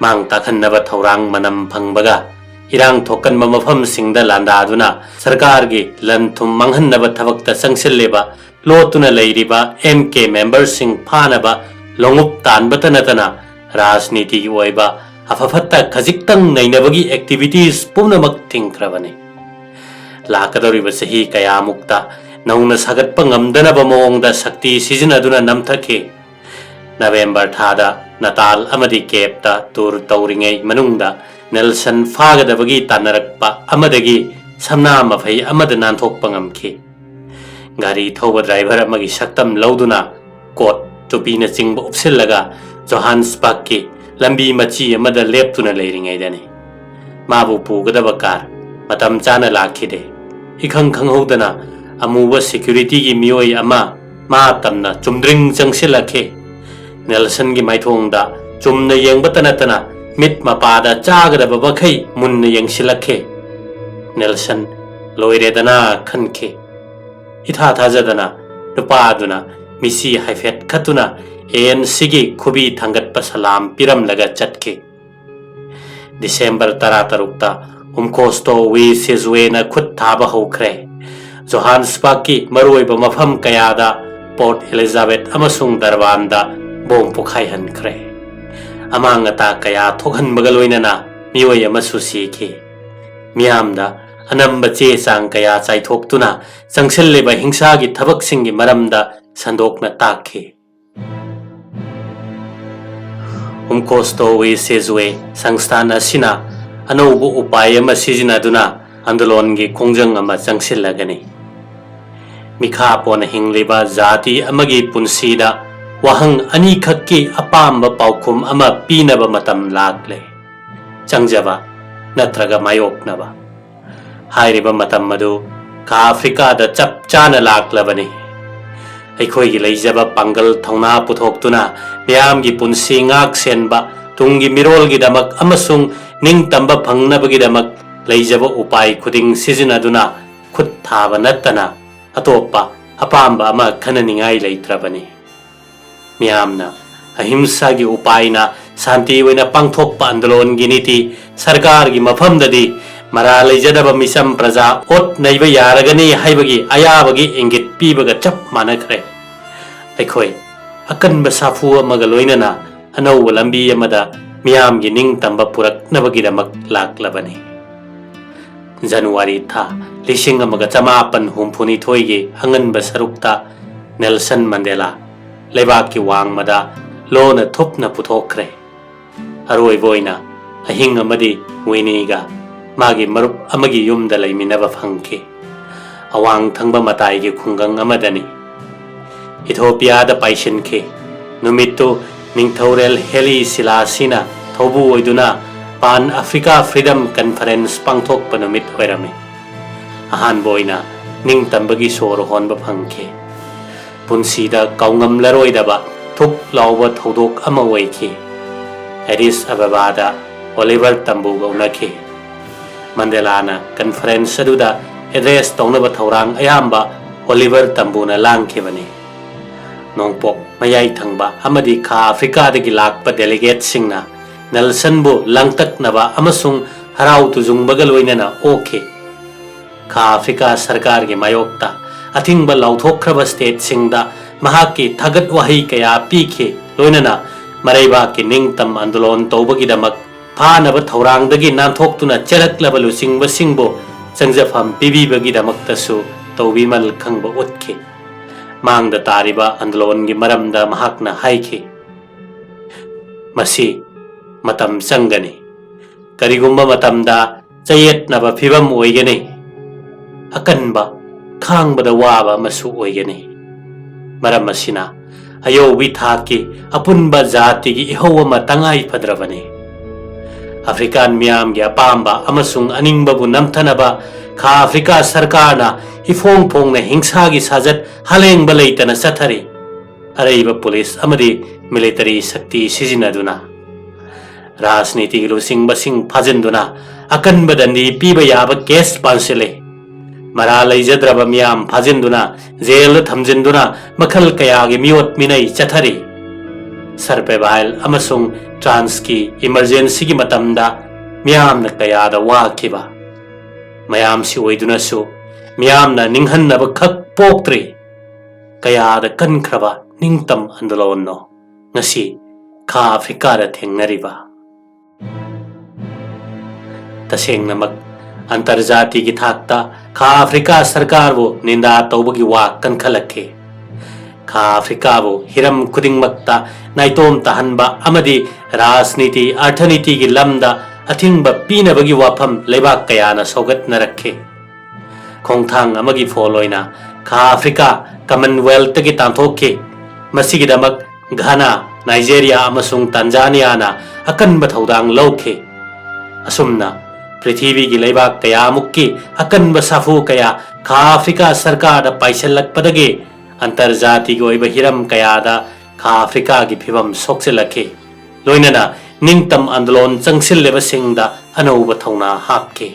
ꯃꯥꯡ ꯇꯥꯛꯍꯟꯅꯕ ꯊꯧꯔꯥꯡ ꯃꯅꯝ ꯐꯪꯕꯒ ꯏꯔꯥꯡ ꯊꯣꯛꯀꯟꯕ ꯃꯐꯝꯁꯤꯡꯗ ꯂꯥꯟꯗꯥꯗꯨꯅ ꯁꯔꯀꯥꯔꯒꯤ ꯂꯟ ꯊꯨꯝ ꯃꯥꯡꯍꯟꯅꯕ ꯊꯕꯛꯇ ꯆꯪꯁꯤꯜꯂꯤꯕ, ꯂꯣꯠꯇꯨꯅ ꯂꯩꯔꯤꯕ ꯑꯦꯝ ꯀꯦ ꯃꯦꯝꯕꯔꯁꯤꯡ ꯐꯥꯅꯕ ꯂꯣꯡꯎꯞ ꯇꯥꯟꯕꯇ ꯅꯠꯇꯅ ꯔꯥꯖꯅꯤꯇꯤꯒꯤ ꯑꯣꯏꯕ ꯑꯐ ꯐꯠꯇ ꯈꯖꯤꯛꯇꯪ ꯅꯩꯅꯕꯒꯤ ꯑꯦꯛꯇꯤꯚꯤꯇꯤꯁ ꯄꯨꯝꯅꯃꯛ ꯊꯤꯡꯈ꯭ꯔꯕꯅꯤ꯫ ꯂꯥꯛꯀꯗꯧꯔꯤꯕ ꯆꯍꯤ ꯀꯌꯥꯃꯨꯛꯇ ꯅꯧꯅ ꯁꯥꯒꯠꯄ ꯉꯝꯗꯅꯕ ꯃꯑꯣꯡꯗ ꯁꯛꯇꯤ ꯁꯤꯖꯤꯟꯅꯗꯨꯅ ꯅꯝꯊꯈꯤ꯫ ꯅꯕꯦꯝꯕꯔ ꯊꯥꯗ ꯅꯇꯥꯜ ꯑꯃꯗꯤ ꯀꯦꯞꯇ ꯇꯨꯔ ꯇꯧꯔꯤꯉꯩ ꯃꯅꯨꯡꯗ ꯅꯦꯜꯁꯟ ꯐꯥꯒꯗꯕꯒꯤ ꯇꯥꯟꯅꯔꯛꯄ ꯑꯃꯗꯒꯤ ꯁꯝꯅꯥ ꯃꯐꯩ ꯑꯃꯗ ꯅꯥꯟꯊꯣꯛꯄ ꯉꯝꯈꯤ꯫ ꯒꯥꯔꯤ ꯊꯧꯕ ꯗ꯭ꯔꯥꯏꯚꯔ ꯑꯃꯒꯤ ꯁꯛꯇꯝ ꯂꯧꯗꯨꯅ ꯀꯣꯠ, ꯇꯨꯄꯤꯅꯆꯤꯡꯕ ꯎꯞꯁꯤꯜꯂꯒ ꯖꯣꯍꯥꯟꯁꯕꯔꯒꯀꯤ ꯂꯝꯕꯤ ꯃꯆꯤ ꯑꯃꯗ ꯂꯦꯞꯇꯨꯅ ꯂꯩꯔꯤꯉꯩꯗꯅꯤ꯫ ꯃꯥꯕꯨ ꯄꯨꯒꯗꯕ ꯀꯥꯔ ꯃꯇꯝ ꯆꯥꯅ ꯂꯥꯛꯈꯤꯗꯦ꯫ ꯏꯈꯪ ꯈꯪꯍꯧꯗꯅ ꯑꯃꯨꯕ ꯁꯦꯀ꯭ꯌꯨꯔꯤꯇꯤꯒꯤ ꯃꯤꯑꯣꯏ ꯑꯃ ꯃꯥ ꯇꯝꯅ ꯆꯨꯝꯗ꯭ꯔꯤꯡ ꯆꯪꯁꯤꯜꯂꯛꯈꯤ꯫ ꯅꯦꯜꯁꯟꯒꯤ ꯃꯥꯏꯊꯣꯡꯗ ꯆꯨꯝꯅ ꯌꯦꯡꯕꯇ ꯅꯠꯇꯅ ꯃꯤꯠ ꯃꯄꯥꯗ ꯆꯥꯒꯗꯕ ꯃꯈꯩ ꯃꯨꯟꯅ ꯌꯦꯡꯁꯤꯜꯂꯛꯈꯤ꯫ ꯅꯦꯜꯁꯟ ꯂꯣꯏꯔꯦꯗꯅ ꯈꯟꯈꯤ꯫ ꯏꯊꯥ ꯊꯥꯖꯗꯅ ꯅꯨꯄꯥ ꯑꯗꯨꯅ ꯃꯤꯁꯤ ꯍꯥꯏꯐꯦꯠ ꯈꯠꯇꯨꯅ ꯑꯦ ꯑꯦꯟ ꯁꯤꯒꯤ ꯈꯨꯕꯤ ꯊꯥꯡꯒꯠꯄ ꯁꯂꯥꯝ ꯄꯤꯔꯝꯂꯒ ꯆꯠꯈꯤ꯫ ꯗꯤꯁꯦꯝꯕꯔ ꯇꯔꯥꯇꯔꯨꯛꯇ ꯎꯝꯀꯣꯁꯇꯣ ꯋꯤ ꯁꯤꯖꯨꯋꯦꯅ ꯈꯨꯠ ꯊꯥꯕ ꯍꯧꯈ꯭ꯔꯦ꯫ ꯖꯣꯍꯥꯟꯁꯕꯔꯒꯀꯤ ꯃꯔꯨꯑꯣꯏꯕ ꯃꯐꯝ ꯀꯌꯥꯗ, ꯄꯣꯔꯠ ꯑꯦꯂꯤꯖꯥꯕꯦꯊ ꯑꯃꯁꯨꯡ ꯗꯔꯕꯥꯟꯗ ꯕꯣꯝ ꯄꯣꯈꯥꯏꯍꯟꯈ꯭ꯔꯦ꯫ ꯑꯃꯥꯡ ꯑꯇꯥ ꯀꯌꯥ ꯊꯣꯛꯍꯟꯕꯒ ꯂꯣꯏꯅꯅ ꯃꯤꯑꯣꯏ ꯑꯃꯁꯨ ꯁꯤꯈꯤ꯫ ꯃꯤꯌꯥꯝꯗ ꯑꯅꯝꯕ ꯆꯦ ꯆꯥꯡ ꯀꯌꯥ ꯆꯥꯏꯊꯣꯛꯇꯨꯅ ꯆꯪꯁꯤꯜꯂꯤꯕ ꯍꯤꯡꯁꯥꯒꯤ ꯊꯕꯛꯁꯤꯡꯒꯤ ꯃꯔꯝꯗ ꯁꯟꯗꯣꯛꯅ ꯇꯥꯛꯈꯤ꯫ ꯎꯝꯀꯣꯁꯇꯣ ꯋꯤ ꯁꯤꯖꯨꯋꯦ ꯁꯪꯁꯊꯥꯟ ꯑꯁꯤꯅ ꯑꯅꯧꯕ ꯎꯄꯥꯏ ꯑꯃ ꯁꯤꯖꯤꯟꯅꯗꯨꯅ ꯑꯟꯗꯣꯂꯣꯟꯒꯤ ꯈꯣꯡꯖꯪ ꯑꯃ ꯆꯪꯁꯤꯜꯂꯒꯅꯤ꯫ ꯃꯤꯈꯥ ꯄꯣꯟꯅ ꯍꯤꯡꯂꯤꯕ ꯖꯥꯇꯤ ꯑꯃꯒꯤ ꯄꯨꯟꯁꯤꯗ ꯋꯥꯍꯪ ꯑꯅꯤꯈꯛꯀꯤ ꯑꯄꯥꯝꯕ ꯄꯥꯎꯈꯨꯝ ꯑꯃ ꯄꯤꯅꯕ ꯃꯇꯝ ꯂꯥꯛꯂꯦ꯫ ꯆꯪꯖꯕ ꯅꯠꯇ꯭ꯔꯒ ꯃꯥꯌꯣꯛꯅꯕ꯫ ꯍꯥꯏꯔꯤꯕ ꯃꯇꯝ ꯑꯗꯨ ꯈꯥ ꯑꯐ꯭ꯔꯤꯀꯥꯗ ꯆꯞ ꯆꯥꯅ ꯂꯥꯛꯂꯕꯅꯤ꯫ ꯑꯩꯈꯣꯏꯒꯤ ꯂꯩꯖꯕ ꯄꯥꯡꯒꯜ ꯊꯧꯅꯥ ꯄꯨꯊꯣꯛꯇꯨꯅ ꯃꯤꯌꯥꯝꯒꯤ ꯄꯨꯟꯁꯤ ꯉꯥꯛ ꯁꯦꯟꯕ, ꯇꯨꯡꯒꯤ ꯃꯤꯔꯣꯜꯒꯤꯗꯃꯛ ꯑꯃꯁꯨꯡ ꯅꯤꯡꯇꯝꯕ ꯐꯪꯅꯕꯒꯤꯗꯃꯛ ꯂꯩꯖꯕ ꯎꯄꯥꯏ ꯈꯨꯗꯤꯡ ꯁꯤꯖꯤꯟꯅꯗꯨꯅ ꯈꯨꯠ ꯊꯥꯕ ꯅꯠꯇꯅ ꯑꯇꯣꯞꯄ ꯑꯄꯥꯝꯕ ꯑꯃ ꯈꯟꯅꯅꯤꯡꯉꯥꯏ ꯂꯩꯇ꯭ꯔꯕꯅꯤ꯫ ꯃꯤꯌꯥꯝꯅ ꯑꯍꯤꯝꯁꯥꯒꯤ ꯎꯄꯥꯏꯅ ꯁꯥꯟꯇꯤ ꯑꯣꯏꯅ ꯄꯥꯡꯊꯣꯛꯄ ꯑꯟꯗꯣꯂꯣꯟꯒꯤ ꯅꯤꯇꯤ ꯁꯔꯀꯥꯔꯒꯤ ꯃꯐꯝꯗꯗꯤ ꯃꯔꯥ ꯂꯩꯖꯗꯕ ꯃꯤꯆꯝ ꯄ꯭ꯔꯖꯥ ꯑꯣꯠ ꯅꯩꯕ ꯌꯥꯔꯒꯅꯤ ꯍꯥꯏꯕꯒꯤ ꯑꯌꯥꯕꯒꯤ ꯏꯪꯒꯤꯠ ꯄꯤꯕꯒ ꯆꯞ ꯃꯥꯟꯅꯈ꯭ꯔꯦ꯫ ꯑꯩꯈꯣꯏ ꯑꯀꯟꯕ ꯁꯥꯐꯨ ꯑꯃꯒ ꯂꯣꯏꯅꯅ ꯑꯅꯧꯕ ꯂꯝꯕꯤ ꯑꯃꯗ ꯃꯤꯌꯥꯝꯒꯤ ꯅꯤꯡꯇꯝꯕ ꯄꯨꯔꯛꯅꯕꯒꯤꯗꯃꯛ ꯂꯥꯛꯂꯕꯅꯤ꯫ ꯖꯅꯋꯥꯔꯤ ꯊꯥ ꯂꯤꯁꯤꯡ ꯑꯃꯒ ꯆꯃꯥꯄꯟ ꯍꯨꯝꯐꯨꯅꯤꯊꯣꯏꯒꯤ ꯑꯉꯟꯕ ꯁꯔꯨꯛꯇ ꯅꯦꯜꯁꯟ ꯃꯟꯗꯦꯂꯥ ꯂꯩꯕꯥꯛꯀꯤ ꯋꯥꯡꯃꯗ ꯂꯣꯟꯅ ꯊꯨꯞꯅ ꯄꯨꯊꯣꯛꯈ꯭ꯔꯦ꯫ ꯑꯔꯣꯏꯕ ꯑꯣꯏꯅ ꯑꯍꯤꯡ ꯑꯃꯗꯤ ꯋꯤꯅꯤꯒ ꯃꯥꯒꯤ ꯃꯔꯨꯞ ꯑꯃꯒꯤ ꯌꯨꯝꯗ ꯂꯩꯃꯤꯟꯅꯕ ꯐꯪꯈꯤ꯫ ꯑꯋꯥꯡ ꯊꯪꯕ ꯃꯇꯥꯏꯒꯤ ꯈꯨꯡꯒꯪ ꯑꯃꯗꯅꯤ꯫ ꯏꯊꯣꯄꯤꯌꯥꯗ ꯄꯥꯏꯁꯤꯟꯈꯤ꯫ ꯅꯨꯃꯤꯠꯇꯨ ꯅꯤꯡꯊꯧꯔꯦꯜ ꯍꯦꯂꯤ ꯁꯤꯂꯥꯁꯤꯅ ꯊꯧꯕꯨ ꯑꯣꯏꯗꯨꯅ ꯄꯥꯟ ꯑꯐ꯭ꯔꯤꯀꯥ ꯐ꯭ꯔꯤꯗꯝ ꯀꯟꯐꯔꯦꯟꯁ ꯄꯥꯡꯊꯣꯛꯄ ꯅꯨꯃꯤꯠ ꯑꯣꯏꯔꯝꯃꯤ꯫ ꯑꯍꯥꯟꯕ ꯑꯣꯏꯅ ꯅꯤꯡꯇꯝꯕꯒꯤ ꯁꯣꯔ ꯍꯣꯟꯕ ꯐꯪꯈꯤ꯫ ꯄꯨꯟꯁꯤꯗ ꯀꯥꯎꯉꯝꯂꯔꯣꯏꯗꯕ ꯊꯨꯛ ꯂꯥꯎꯕ ꯊꯧꯗꯣꯛ ꯑꯃ ꯑꯣꯏꯈꯤ꯫ ꯑꯦꯗꯤꯁ ꯑꯕꯦꯕꯥꯗ ꯑꯣꯂꯤꯚꯔ ꯇꯝꯕꯨꯒ ꯎꯅꯈꯤ꯫ ꯃꯟꯗꯦꯂꯥꯅ ꯀꯟꯐꯔꯦꯟꯁ ꯑꯗꯨꯗ ꯑꯦꯗ꯭ꯔꯦꯁ ꯇꯧꯅꯕ ꯊꯧꯔꯥꯡ ꯑꯌꯥꯝꯕ ꯑꯣꯂꯤꯚꯔ ꯇꯝꯕꯨꯅ ꯂꯥꯡꯈꯤꯕꯅꯤ꯫ ꯅꯣꯡꯄꯣꯛ ꯃꯌꯥꯏ ꯊꯪꯕ ꯑꯃꯗꯤ ꯈꯥ ꯑꯐ꯭ꯔꯤꯀꯥꯗꯒꯤ ꯂꯥꯛꯄ ꯗꯦꯂꯤꯒꯦꯠꯁꯤꯡꯅ ꯅꯦꯜꯁꯟꯕꯨ ꯂꯥꯡꯇꯛꯅꯕ ꯑꯃꯁꯨꯡ ꯍꯔꯥꯎ ꯇꯨꯖꯨꯡꯕꯒ ꯂꯣꯏꯅꯅ ꯑꯣꯛꯈꯤ꯫ ꯈꯥ ꯑꯐ꯭ꯔꯤꯀꯥ ꯁꯔꯀꯥꯔꯒꯤ ꯃꯥꯌꯣꯛꯇ ꯑꯊꯤꯡꯕ ꯂꯥꯎꯊꯣꯛꯈ꯭ꯔꯕ ꯁ꯭ꯇꯦꯠꯁꯤꯡꯗ ꯃꯍꯥꯛꯀꯤ ꯊꯥꯒꯠ ꯋꯥꯍꯩ ꯀꯌꯥ ꯄꯤꯈꯤ, ꯂꯣꯏꯅꯅ ꯃꯔꯩꯕꯥꯛꯀꯤ ꯅꯤꯡꯇꯝ ꯑꯟꯗꯣꯂꯣꯟ ꯇꯧꯕꯒꯤꯗꯃꯛ ꯐꯥꯅꯕ ꯊꯧꯔꯥꯡꯗꯒꯤ ꯅꯥꯟꯊꯣꯛꯇꯨꯅ ꯆꯦꯜꯂꯛꯂꯕ ꯂꯨꯆꯤꯡꯕꯁꯤꯡꯕꯨ ꯆꯪꯖꯐꯝ ꯄꯤꯕꯤꯕꯒꯤꯗꯃꯛꯇꯁꯨ ꯇꯧꯕꯤꯃꯜ ꯈꯪꯕ ꯎꯠꯈꯤ꯫ ꯃꯥꯡꯗ ꯇꯥꯔꯤꯕ ꯑꯟꯗꯣꯂꯣꯟꯒꯤ ꯃꯔꯝꯗ ꯃꯍꯥꯛꯅ ꯍꯥꯏꯈꯤ, "ꯃꯁꯤ ꯃꯇꯝ ꯆꯪꯒꯅꯤ꯫ ꯀꯔꯤꯒꯨꯝꯕ ꯃꯇꯝꯗ ꯆꯌꯦꯠꯅꯕ ꯐꯤꯚꯝ ꯑꯣꯏꯒꯅꯤ꯫ ꯑꯀꯟꯕ, ꯈꯥꯡꯕꯗ ꯋꯥꯕ ꯑꯃꯁꯨ ꯑꯣꯏꯒꯅꯤ꯫ ꯃꯔꯝ ꯑꯁꯤꯅ ꯑꯌꯧꯕꯤ ꯊꯥꯛꯀꯤ ꯑꯄꯨꯟꯕ ꯖꯥꯇꯤꯒꯤ ꯏꯍꯧ ꯑꯃ ꯇꯉꯥꯏ ꯐꯗ꯭ꯔꯕꯅꯤ꯫ ꯑꯐ꯭ꯔꯤꯀꯥꯟ ꯃꯤꯌꯥꯝꯒꯤ ꯑꯄꯥꯝꯕ ꯑꯃꯁꯨꯡ ꯑꯅꯤꯡꯕꯕꯨ ꯅꯝꯊꯅꯕ ꯈꯥ ꯑꯐ꯭ꯔꯤꯀꯥ ꯁꯔꯀꯥꯔꯅ ꯏꯐꯣꯡ ꯐꯣꯡꯅ ꯍꯤꯡꯁꯥꯒꯤ ꯁꯥꯖꯠ ꯍꯂꯦꯡꯕ ꯂꯩꯇꯅ ꯆꯠꯊꯔꯤ꯫ ꯑꯔꯩꯕ ꯄꯨꯂꯤꯁ ꯑꯃꯗꯤ ꯃꯤꯂꯤꯇꯔꯤ ꯁꯛꯇꯤ ꯁꯤꯖꯤꯟꯅꯗꯨꯅ ꯔꯥꯖꯅꯤꯇꯤꯒꯤ ꯂꯨꯆꯤꯡꯕꯁꯤꯡ ꯐꯥꯖꯤꯟꯗꯨꯅ ꯑꯀꯟꯕ ꯗꯟꯗꯤ ꯄꯤꯕ ꯌꯥꯕ ꯀꯦꯁ ꯄꯥꯟꯁꯤꯜꯂꯤ꯫ ꯃꯔꯥ ꯂꯩꯖꯗ꯭ꯔꯕ ꯃꯤꯌꯥꯝ ꯐꯥꯖꯤꯟꯗꯨꯅ ꯖꯦꯜꯗ ꯊꯝꯖꯤꯟꯗꯨꯅ ꯃꯈꯜ ꯀꯌꯥꯒꯤ ꯃꯤꯑꯣꯠ ꯃꯤꯅꯩ ꯆꯠꯊꯔꯤ꯫ ꯁꯔꯚꯥꯏꯚꯦꯜ ꯑꯃꯁꯨꯡ ꯇ꯭ꯔꯥꯟꯁꯀꯤ ꯏꯃꯔꯖꯦꯟꯁꯤꯒꯤ ꯃꯇꯝꯗ ꯃꯤꯌꯥꯝꯅ ꯀꯌꯥꯗ ꯋꯥꯈꯤꯕ, ꯃꯌꯥꯝꯁꯤ ꯑꯣꯏꯗꯨꯅꯁꯨ ꯃꯤꯌꯥꯝꯅ ꯅꯤꯡꯍꯟꯅꯕ ꯈꯛ ꯄꯣꯛꯇ꯭ꯔꯤ꯫ ꯀꯌꯥꯗ ꯀꯟꯈ꯭ꯔꯕ ꯅꯤꯡꯇꯝ ꯑꯟꯗꯣꯂꯣꯟꯅꯣ ꯉꯁꯤ ꯈꯥ ꯑꯐ꯭ꯔꯤꯀꯥꯗ ꯊꯦꯡꯅꯔꯤꯕ? ꯇꯁꯦꯡꯅꯃꯛ, ꯑꯟꯇꯔꯖꯥꯇꯤꯒꯤ ꯊꯥꯛꯇ ꯈꯥ ꯑꯐ꯭ꯔꯤꯀꯥ ꯁꯔꯀꯥꯔꯕꯨ ꯅꯤꯟꯗꯥ ꯇꯧꯕꯒꯤ ꯋꯥ ꯀꯟꯈꯠꯂꯛꯈꯤ꯫ ꯈꯥ ꯑꯐ꯭ꯔꯤꯀꯥꯕꯨ ꯍꯤꯔꯝ ꯈꯨꯗꯤꯡꯃꯛꯇ ꯅꯥꯏꯇꯣꯝ ꯇꯥꯍꯟꯕ ꯑꯃꯗꯤ ꯔꯥꯖꯅꯤꯇꯤ, ꯑꯔꯊꯅꯤꯇꯤꯒꯤ ꯂꯝꯗ ꯑꯊꯤꯡꯕ ꯄꯤꯅꯕꯒꯤ ꯋꯥꯐꯝ ꯂꯩꯕꯥꯛ ꯀꯌꯥꯅ ꯁꯧꯒꯠꯅꯔꯛꯈꯤ꯫ ꯈꯣꯡꯊꯥꯡ ꯑꯃꯒꯤ ꯐꯣꯜ ꯑꯣꯏꯅ ꯈꯥ ꯑꯐ꯭ꯔꯤꯀꯥ ꯀꯃꯟꯋꯦꯜꯇꯒꯤ ꯇꯥꯟꯊꯣꯛꯈꯤ꯫ ꯃꯁꯤꯒꯤꯗꯃꯛ ꯘꯥꯅꯥ, ꯅꯥꯏꯖꯦꯔꯤꯌꯥ ꯑꯃꯁꯨꯡ ꯇꯥꯟꯖꯥꯅꯤꯌꯥꯅ ꯑꯀꯟꯕ ꯊꯧꯗꯥꯡ ꯂꯧꯈꯤ꯫ ꯑꯁꯨꯝꯅ ꯄ꯭ꯔꯤꯊꯤꯕꯤꯒꯤ ꯂꯩꯕꯥꯛ ꯀꯌꯥꯃꯨꯛꯀꯤ ꯑꯀꯟꯕ ꯁꯥꯐꯨ ꯀꯌꯥ ꯈꯥ ꯑꯐ꯭ꯔꯤꯀꯥ ꯁꯔꯀꯥꯔꯗ ꯄꯥꯏꯁꯤꯜꯂꯛꯄꯗꯒꯤ ꯑꯟꯇꯔꯖꯥꯇꯤꯒꯤ ꯑꯣꯏꯕ ꯍꯤꯔꯝ ꯀꯌꯥꯗ ꯈꯥ ꯑꯐ꯭ꯔꯤꯀꯥꯒꯤ ꯐꯤꯕꯝ ꯁꯣꯛꯆꯤꯜꯂꯛꯈꯤ꯫ ꯂꯣꯏꯅꯅ ꯅꯤꯡꯇꯝ ꯑꯥꯟꯗꯣꯂꯣꯟ ꯆꯪꯁꯤꯜꯂꯤꯕꯁꯤꯡꯗ ꯑꯅꯧꯕ ꯊꯧꯅꯥ ꯍꯥꯞꯈꯤ꯫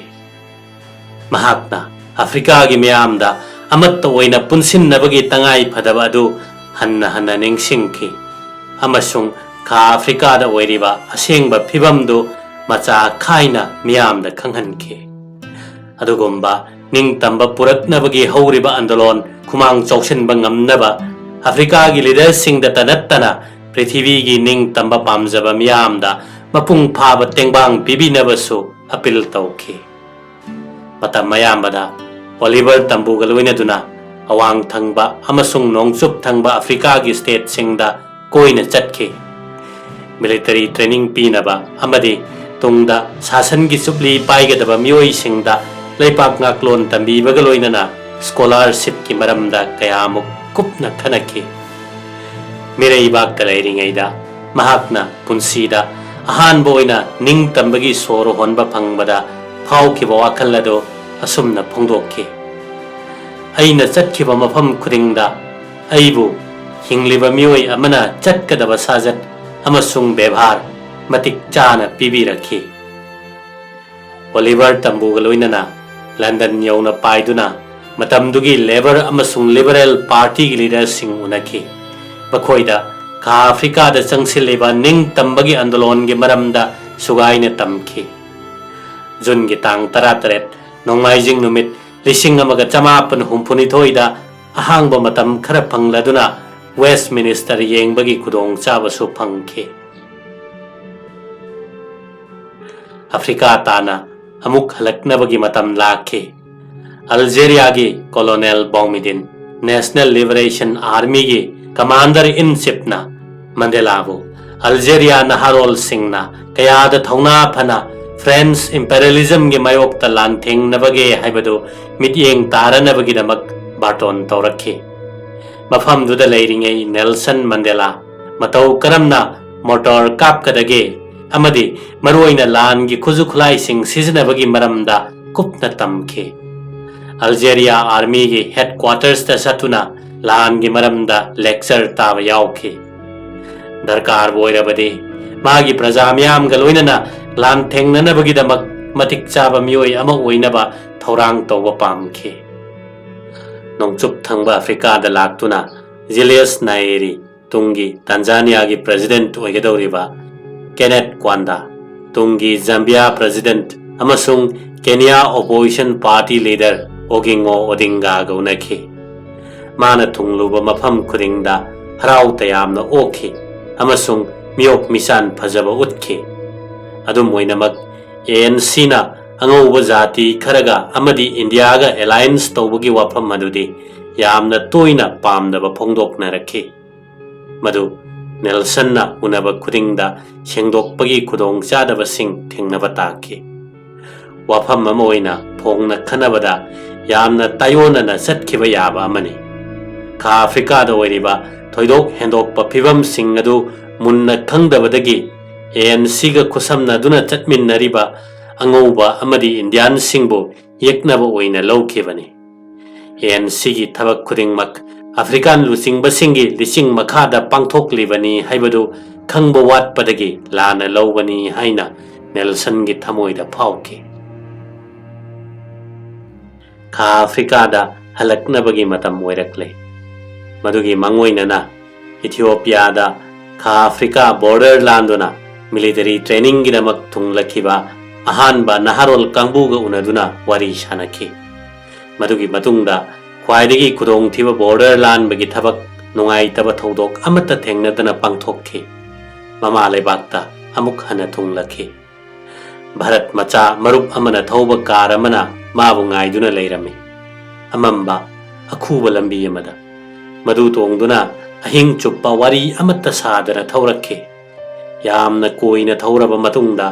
ꯃꯍꯥꯛꯅ ꯑꯐ꯭ꯔꯤꯀꯥꯒꯤ ꯃꯤꯌꯥꯝꯗ ꯑꯃꯠꯇ ꯑꯣꯏꯅ ꯄꯨꯟꯁꯤꯟꯅꯕꯒꯤ ꯇꯉꯥꯏ ꯐꯗꯕ ꯑꯗꯨ ꯍꯟꯅ ꯍꯟꯅ ꯅꯤꯡꯁꯤꯡꯈꯤ ꯑꯃꯁꯨꯡ ꯈꯥ ꯑꯐ꯭ꯔꯤꯀꯥꯗ ꯑꯣꯏꯔꯤꯕ ꯑꯁꯦꯡꯕ ꯐꯤꯕꯝꯗꯨ ꯃꯆꯥ ꯈꯥꯏꯅ ꯃꯤꯌꯥꯝꯗ ꯈꯪꯍꯟꯈꯤ꯫ ꯑꯗꯨꯒꯨꯝꯕ ꯅꯤꯡꯇꯝꯕ ꯄꯨꯔꯛꯅꯕꯒꯤ ꯍꯧꯔꯤꯕ ꯑꯟꯗꯣꯂꯣꯟ ꯈꯨꯃꯥꯡ ꯆꯥꯎꯁꯤꯟꯕ ꯉꯝꯅꯕ ꯑꯐ꯭ꯔꯤꯀꯥꯒꯤ ꯂꯤꯗꯔꯁꯤꯡꯗꯇ ꯅꯠꯇꯅ ꯄ꯭ꯔꯤꯊꯤꯕꯤꯒꯤ ꯅꯤꯡꯇꯝꯕ ꯄꯥꯝꯖꯕ ꯃꯤꯌꯥꯝꯗ ꯃꯄꯨꯡ ꯐꯥꯕ ꯇꯦꯡꯕꯥꯡ ꯄꯤꯕꯤꯅꯕꯁꯨ ꯑꯄꯤꯜ ꯇꯧꯈꯤ꯫ ꯃꯇꯝ ꯑꯌꯥꯝꯕꯗ ꯑꯣꯂꯤꯚꯔ ꯇꯝꯕꯨꯒ ꯂꯣꯏꯅꯗꯨꯅ ꯑꯋꯥꯡ ꯊꯪꯕ ꯑꯃꯁꯨꯡ ꯅꯣꯡꯆꯨꯞ ꯊꯪꯕ ꯑꯐ꯭ꯔꯤꯀꯥꯒꯤ ꯁ꯭ꯇꯦꯠꯁꯤꯡꯗ ꯀꯣꯏꯅ ꯆꯠꯈꯤ꯫ ꯃꯤꯂꯤꯇꯔꯤ ꯇ꯭ꯔꯦꯅꯤꯡ ꯄꯤꯅꯕ ꯑꯃꯗꯤ ꯇꯨꯡꯗ ꯁꯥꯁꯟꯒꯤ ꯆꯨꯞꯂꯤ ꯄꯥꯏꯒꯗꯕ ꯃꯤꯑꯣꯏꯁꯤꯡꯗ ꯂꯩꯄꯥꯛ ꯉꯥꯛꯂꯣꯟ ꯇꯝꯕꯤꯕꯒ ꯂꯣꯏꯅꯅ ꯁ꯭ꯀꯣꯂꯥꯔꯁꯤꯞꯀꯤ ꯃꯔꯝꯗ ꯀꯌꯥꯃꯨꯛ ꯀꯨꯞꯅ ꯈꯟꯅꯈꯤ꯫ ꯃꯤꯔꯩꯕꯥꯛꯇ ꯂꯩꯔꯤꯉꯩꯗ ꯃꯍꯥꯛꯅ ꯄꯨꯟꯁꯤꯗ ꯑꯍꯥꯟꯕ ꯑꯣꯏꯅ ꯅꯤꯡꯇꯝꯕꯒꯤ ꯁꯣꯔ ꯍꯣꯟꯕ ꯐꯪꯕꯗ ꯐꯥꯎꯈꯤꯕ ꯋꯥꯈꯜ ꯑꯗꯨ ꯑꯁꯨꯝꯅ ꯐꯣꯡꯗꯣꯛꯈꯤ, "ꯑꯩꯅ ꯆꯠꯈꯤꯕ ꯃꯐꯝ ꯈꯨꯗꯤꯡꯗ ꯑꯩꯕꯨ ꯍꯤꯡꯂꯤꯕ ꯃꯤꯑꯣꯏ ꯑꯃꯅ ꯆꯠꯀꯗꯕ ꯁꯥꯖꯠ ꯑꯃꯁꯨꯡ ꯕꯦꯕꯥꯔ ꯃꯇꯤꯛ ꯆꯥꯅ ꯄꯤꯕꯤꯔꯛꯈꯤ꯫" ꯑꯣꯂꯤꯚꯔ ꯇꯝꯕꯨꯒ ꯂꯣꯏꯅꯅ ꯂꯟꯗꯟ ꯌꯧꯅ ꯄꯥꯏꯗꯨꯅ ꯃꯇꯝꯗꯨꯒꯤ ꯂꯦꯕꯔ ꯑꯃꯁꯨꯡ ꯂꯤꯕꯔꯦꯜ ꯄꯥꯔꯇꯤꯒꯤ ꯂꯤꯗꯔꯁꯤꯡ ꯎꯅꯈꯤ꯫ ꯃꯈꯣꯏꯗ ꯈꯥ ꯑꯐ꯭ꯔꯤꯀꯥꯗ ꯆꯪꯁꯤꯜꯂꯤꯕ ꯅꯤꯡꯇꯝꯕꯒꯤ ꯑꯟꯗꯣꯂꯣꯟꯒꯤ ꯃꯔꯝꯗ ꯁꯨꯒꯥꯏꯅ ꯇꯝꯈꯤ꯫ ꯖꯨꯟꯒꯤ ꯇꯥꯡ ꯇꯔꯥꯇꯔꯦꯠ, ꯅꯣꯡꯃꯥꯏꯖꯤꯡ ꯅꯨꯃꯤꯠ, ꯂꯤꯁꯤꯡ ꯑꯃꯒ ꯆꯃꯥꯄꯟ ꯍꯨꯝꯐꯨꯅꯤꯊꯣꯏꯗ ꯑꯍꯥꯡꯕ ꯃꯇꯝ ꯈꯔ ꯐꯪꯂꯗꯨꯅ ꯋꯦꯁ꯭ꯠꯃꯤꯅꯤꯁ꯭ꯇꯔ ꯌꯦꯡꯕꯒꯤ ꯈꯨꯗꯣꯡꯆꯥꯕꯁꯨ ꯐꯪꯈꯤ꯫ ꯑꯐ꯭ꯔꯤꯀꯥ ꯇꯥꯟꯅ ꯑꯃꯨꯛ ꯍꯜꯂꯛꯅꯕꯒꯤ ꯃꯇꯝ ꯂꯥꯛꯈꯤ꯫ ꯑꯜꯖꯦꯔꯤꯌꯥꯒꯤ ꯀꯣꯂꯣꯅꯦꯜ ꯕꯥꯎꯃꯤꯗꯤꯟ, ꯅꯦꯁꯅꯦꯜ ꯂꯤꯕꯔꯦꯁꯟ ꯑꯥꯔꯃꯤꯒꯤ ꯀꯃꯥꯟꯗꯔ ꯏꯟ ꯆꯤꯐꯅ ꯃꯟꯗꯦꯂꯥꯕꯨ ꯑꯜꯖꯦꯔꯤꯌꯥ ꯅꯍꯥꯔꯣꯜꯁꯤꯡꯅ ꯀꯌꯥꯗ ꯊꯧꯅꯥ ꯐꯅ ꯐ꯭ꯔꯦꯟꯁ ꯏꯝꯄꯦꯔꯤꯌꯦꯂꯤꯖꯝꯒꯤ ꯃꯥꯌꯣꯛꯇ ꯂꯥꯟꯊꯦꯡꯅꯕꯒꯦ ꯍꯥꯏꯕꯗꯨ ꯃꯤꯠꯌꯦꯡ ꯇꯥꯔꯅꯕꯒꯤꯗꯃꯛ ꯕꯥꯔꯇꯣꯟ ꯇꯧꯔꯛꯈꯤ꯫ ꯃꯐꯝꯗꯨꯗ ꯂꯩꯔꯤꯉꯩ ꯅꯦꯜꯁꯟ ꯃꯟꯗꯦꯂꯥ ꯃꯇꯧ ꯀꯔꯝꯅ ꯃꯣꯔꯇꯥꯔ ꯀꯥꯞꯀꯗꯒꯦ ꯑꯃꯗꯤ ꯃꯔꯨꯑꯣꯏꯅ ꯂꯥꯟꯒꯤ ꯈꯨꯠꯁꯨ ꯈꯨꯠꯂꯥꯏꯁꯤꯡ ꯁꯤꯖꯤꯟꯅꯕꯒꯤ ꯃꯔꯝꯗ ꯀꯨꯞꯅ ꯇꯝꯈꯤ꯫ ꯑꯜꯖꯦꯔꯤꯌꯥ ꯑꯥꯔꯃꯤꯒꯤ ꯍꯦꯗꯀ꯭ꯋꯥꯇꯔꯁꯇ ꯆꯠꯇꯨꯅ ꯂꯥꯟꯒꯤ ꯃꯔꯝꯗ ꯂꯦꯛꯆꯔ ꯇꯥꯕ ꯌꯥꯎꯈꯤ꯫ ꯗꯔꯀꯥꯔꯕꯨ ꯑꯣꯏꯔꯕꯗꯤ ꯃꯥꯒꯤ ꯄ꯭ꯔꯖꯥ ꯃꯤꯌꯥꯝꯒ ꯂꯣꯏꯅꯅ ꯂꯥꯟ ꯊꯦꯡꯅꯅꯕꯒꯤꯗꯃꯛ ꯃꯇꯤꯛ ꯆꯥꯕ ꯃꯤꯑꯣꯏ ꯑꯃ ꯑꯣꯏꯅꯕ ꯊꯧꯔꯥꯡ ꯇꯧꯕ ꯄꯥꯝꯈꯤ꯫ ꯅꯣꯡꯆꯨꯞ ꯊꯪꯕ ꯑꯐ꯭ꯔꯤꯀꯥꯗ ꯂꯥꯛꯇꯨꯅ ꯖꯤꯂꯤꯌꯁ ꯅꯥꯏꯔꯤ, ꯇꯨꯡꯒꯤ ꯇꯥꯟꯖꯥꯅꯤꯌꯥꯒꯤ ꯄ꯭ꯔꯦꯁꯤꯗꯦꯟꯠ ꯑꯣꯏꯒꯗꯧꯔꯤꯕ ꯀꯦꯅꯦꯠ ꯀ꯭ꯋꯥꯟꯗꯥ, ꯇꯨꯡꯒꯤ ꯖꯥꯝꯕꯤꯌꯥ ꯄ꯭ꯔꯦꯁꯤꯗꯦꯟꯠ ꯑꯃꯁꯨꯡ ꯀꯦꯅꯤꯌꯥ ꯑꯣꯄꯣꯖꯤꯁꯟ ꯄꯥꯔꯇꯤ ꯂꯤꯗꯔ ꯑꯣꯒꯤꯡꯉꯣ ꯑꯣꯗꯤꯡꯒꯥꯒ ꯎꯅꯈꯤ꯫ ꯃꯥꯅ ꯊꯨꯡꯂꯨꯕ ꯃꯐꯝ ꯈꯨꯗꯤꯡꯗ ꯍꯔꯥꯎ ꯇꯌꯥꯝꯅ ꯑꯣꯛꯈꯤ ꯑꯃꯁꯨꯡ ꯃꯤꯑꯣꯛ ꯃꯤꯆꯥꯟ ꯐꯖꯕ ꯎꯠꯈꯤ꯫ ꯑꯗꯨꯝ ꯑꯣꯏꯅꯃꯛ, ꯑꯦ ꯑꯦꯟ ꯁꯤꯅ ꯑꯉꯧꯕ ꯖꯥꯇꯤ ꯈꯔꯒ ꯑꯃꯗꯤ ꯏꯟꯗꯤꯌꯥꯒ ꯑꯦꯂꯥꯏꯟꯁ ꯇꯧꯕꯒꯤ ꯋꯥꯐꯝ ꯑꯗꯨꯗꯤ ꯌꯥꯝꯅ ꯇꯣꯏꯅ ꯄꯥꯝꯗꯕ ꯐꯣꯡꯗꯣꯛꯅꯔꯛꯈꯤ꯫ ꯃꯗꯨ ꯅꯦꯜꯁꯟꯅ ꯎꯅꯕ ꯈꯨꯗꯤꯡꯗ ꯁꯦꯡꯗꯣꯛꯄꯒꯤ ꯈꯨꯗꯣꯡꯆꯥꯗꯕꯁꯤꯡ ꯊꯦꯡꯅꯕ ꯇꯥꯈꯤ꯫ ꯋꯥꯐꯝ ꯑꯃ ꯑꯣꯏꯅ ꯐꯣꯡꯅ ꯈꯟꯅꯕꯗ ꯌꯥꯝꯅ ꯇꯥꯏꯑꯣꯟꯅꯅ ꯆꯠꯈꯤꯕ ꯌꯥꯕ ꯑꯃꯅꯤ꯫ ꯈꯥ ꯑꯐ꯭ꯔꯤꯀꯥꯗ ꯑꯣꯏꯔꯤꯕ ꯊꯣꯏꯗꯣꯛ ꯍꯦꯟꯗꯣꯛꯄ ꯐꯤꯚꯝꯁꯤꯡ ꯑꯗꯨ ꯃꯨꯟꯅ ꯈꯪꯗꯕꯗꯒꯤ ꯑꯦ ꯑꯦꯟ ꯁꯤꯒ ꯈꯨꯠꯁꯝꯅꯗꯨꯅ ꯆꯠꯃꯤꯟꯅꯔꯤꯕ ꯑꯉꯧꯕ ꯑꯃꯗꯤ ꯏꯟꯗꯤꯌꯥꯟꯁꯤꯡꯕꯨ ꯌꯦꯛꯅꯕ ꯑꯣꯏꯅ ꯂꯧꯈꯤꯕꯅꯤ꯫ ꯑꯦ ꯑꯦꯟ ꯁꯤꯒꯤ ꯊꯕꯛ ꯈꯨꯗꯤꯡꯃꯛ ꯑꯐ꯭ꯔꯤꯀꯥꯟ ꯂꯨꯆꯤꯡꯕꯁꯤꯡꯒꯤ ꯂꯤꯆꯤꯡ ꯃꯈꯥꯗ ꯄꯥꯡꯊꯣꯛꯂꯤꯕꯅꯤ ꯍꯥꯏꯕꯗꯨ ꯈꯪꯕ ꯋꯥꯠꯄꯗꯒꯤ ꯂꯥꯟꯅ ꯂꯧꯕꯅꯤ ꯍꯥꯏꯅ ꯅꯦꯜꯁꯟꯒꯤ ꯊꯃꯣꯏꯗ ꯐꯥꯎꯈꯤ꯫ ꯈꯥ ꯑꯐ꯭ꯔꯤꯀꯥꯗ ꯍꯜꯂꯛꯅꯕꯒꯤ ꯃꯇꯝ ꯑꯣꯏꯔꯛꯂꯦ꯫ ꯃꯗꯨꯒꯤ ꯃꯥꯡꯑꯣꯏꯅꯅ ꯏꯊꯤꯑꯣꯄꯤꯌꯥꯗ ꯈꯥ ꯑꯐ꯭ꯔꯤꯀꯥ ꯕꯣꯔꯗꯔ ꯂꯥꯟꯗꯨꯅ ꯃꯤꯂꯤꯇꯔꯤ ꯇ꯭ꯔꯦꯅꯤꯡꯒꯤꯗꯃꯛ ꯊꯨꯡꯂꯛꯈꯤꯕ ꯑꯍꯥꯟꯕ ꯅꯍꯥꯔꯣꯜ ꯀꯥꯡꯕꯨꯒ ꯎꯅꯗꯨꯅ ꯋꯥꯔꯤ ꯁꯥꯅꯈꯤ꯫ ꯃꯗꯨꯒꯤ ꯃꯇꯨꯡꯗ ꯈ꯭ꯋꯥꯏꯗꯒꯤ ꯈꯨꯗꯣꯡꯊꯤꯕ border ꯂꯥꯟꯕꯒꯤ ꯊꯕꯛ, ꯅꯨꯡꯉꯥꯏꯇꯕ ꯊꯧꯗꯣꯛ ꯑꯃꯠꯇ ꯊꯦꯡꯅꯗꯅ ꯄꯥꯡꯊꯣꯛꯈꯤ꯫ ꯃꯃꯥ ꯂꯩꯕꯥꯛꯇ ꯑꯃꯨꯛ ꯍꯟꯅ ꯊꯨꯡꯂꯛꯈꯤ꯫ ꯚꯥꯔꯠ ꯃꯆꯥ ꯃꯔꯨꯞ ꯑꯃꯅ ꯊꯧꯕ car ꯑꯃꯅ ꯃꯥꯕꯨ ꯉꯥꯏꯗꯨꯅ ꯂꯩꯔꯝꯃꯤ꯫ ꯑꯃꯝꯕ, ꯑꯈꯨꯕ ꯂꯝꯕꯤ ꯑꯃꯗ꯫ ꯃꯗꯨ ꯇꯣꯡꯗꯨꯅ ꯑꯍꯤꯡ ꯆꯨꯞꯄ ꯋꯥꯔꯤ ꯑꯃꯠꯇ ꯁꯥꯗꯅ ꯊꯧꯔꯛꯈꯤ꯫ ꯌꯥꯝꯅ ꯀꯨꯏꯅ ꯊꯧꯔꯕ ꯃꯇꯨꯡꯗ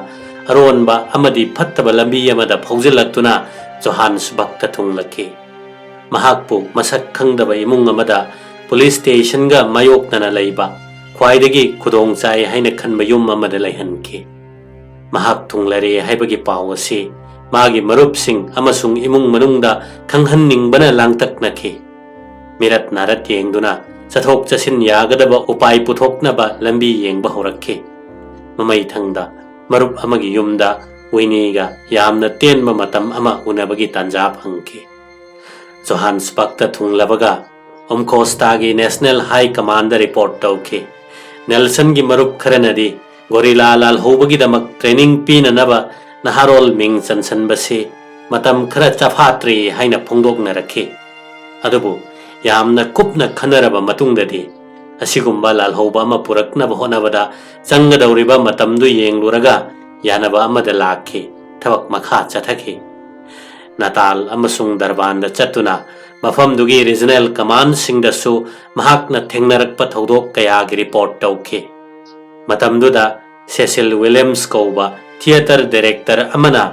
ꯑꯔꯣꯟꯕ ꯑꯃꯗꯤ ꯐꯠꯇꯕ ꯂꯝꯕꯤ ꯑꯃꯗ ꯐꯥꯎꯖꯤꯜꯂꯛꯇꯨꯅ ꯖꯣꯍꯥꯟꯁꯕꯔꯒꯇ ꯊꯨꯡꯂꯛꯈꯤ꯫ ꯃꯍꯥꯛꯄꯨ ꯃꯁꯛ ꯈꯪꯗꯕ ꯏꯃꯨꯡ ꯑꯃꯗ police stationꯒ ꯃꯥꯌꯣꯛꯅꯅ ꯂꯩꯕ ꯈ꯭ꯋꯥꯏꯗꯒꯤ ꯈꯨꯗꯣꯡ ꯆꯥꯏ ꯍꯥꯏꯅ ꯈꯟꯕ ꯌꯨꯝ ꯑꯃꯗ ꯂꯩꯍꯟꯈꯤ꯫ ꯃꯍꯥꯛ ꯊꯨꯡꯂꯔꯦ ꯍꯥꯏꯕꯒꯤ ꯄꯥꯎ ꯑꯁꯤ ꯃꯥꯒꯤ ꯃꯔꯨꯞꯁꯤꯡ ꯑꯃꯁꯨꯡ ꯏꯃꯨꯡ ꯃꯅꯨꯡꯗ ꯈꯪꯍꯟꯅꯤꯡꯕꯅ ꯂꯥꯡꯇꯛꯅꯈꯤ꯫ ꯃꯤꯔꯠ ꯅꯥꯔꯠ ꯌꯦꯡꯗꯨꯅ ꯆꯠꯊꯣꯛ ꯆꯠꯁꯤꯟ ꯌꯥꯒꯗꯕ ꯎꯄꯥꯏ ꯄꯨꯊꯣꯛꯅꯕ ꯂꯝꯕꯤ ꯌꯦꯡꯕ ꯍꯧꯔꯛꯈꯤ꯫ ꯃꯃꯩꯊꯪꯗ ꯃꯔꯨꯞ ꯑꯃꯒꯤ ꯌꯨꯝꯗ ꯋꯤꯅꯤꯒ ꯌꯥꯝꯅ ꯇꯦꯟꯕ ꯃꯇꯝ ꯑꯃ ꯎꯅꯕꯒꯤ ꯇꯥꯟꯖꯥ ꯐꯪꯈꯤ꯫ ꯖꯣꯍꯥꯟꯁꯕꯔꯒꯇ ꯊꯨꯡꯂꯕꯒ ꯎꯝꯀꯣꯁꯇꯥꯒꯤ National High Commandꯗ report ꯇꯧꯈꯤ꯫ ꯅꯦꯜꯁꯟꯒꯤ ꯃꯔꯨꯞ ꯈꯔꯅꯗꯤ ꯒꯣꯔꯤꯂꯥ ꯂꯥꯜꯍꯧꯕꯒꯤꯗꯃꯛ training ꯄꯤꯅꯅꯕ ꯅꯍꯥꯔꯣꯜ ꯃꯤꯡ ꯆꯟꯁꯟꯕꯁꯤ ꯃꯇꯝ ꯈꯔ ꯆꯐꯥꯠꯇ꯭ꯔꯤ ꯍꯥꯏꯅ ꯐꯣꯡꯗꯣꯛꯅꯔꯛꯈꯤ꯫ ꯑꯗꯨꯕꯨ ꯌꯥꯝꯅ ꯀꯨꯞꯅ ꯈꯟꯅꯔꯕ ꯃꯇꯨꯡꯗꯗꯤ ꯑꯁꯤꯒꯨꯝꯕ ꯂꯥꯜꯍꯧꯕ ꯑꯃ ꯄꯨꯔꯛꯅꯕ ꯍꯣꯠꯅꯕꯗ ꯆꯪꯒꯗꯧꯔꯤꯕ ꯃꯇꯝꯗꯨ ꯌꯦꯡꯂꯨꯔꯒ ꯌꯥꯅꯕ ꯑꯃꯗ ꯂꯥꯛꯈꯤ꯫ ꯊꯕꯛ ꯃꯈꯥ ꯆꯠꯊꯈꯤ꯫ ꯅꯇꯥꯜ ꯑꯃꯁꯨꯡ ꯗꯔꯕꯥꯟꯗ ꯆꯠꯇꯨꯅ ꯃꯐꯝꯗꯨꯒꯤ regional commandꯁꯤꯡꯗꯁꯨ ꯃꯍꯥꯛꯅ ꯊꯦꯡꯅꯔꯛꯄ ꯊꯧꯗꯣꯛ ꯀꯌꯥꯒꯤ report ꯇꯧꯈꯤ꯫ ꯃꯇꯝꯗꯨꯗ ꯁꯦꯁꯤꯜ ꯋꯤꯂꯤꯌꯝꯁ ꯀꯧꯕ theatre director ꯑꯃꯅ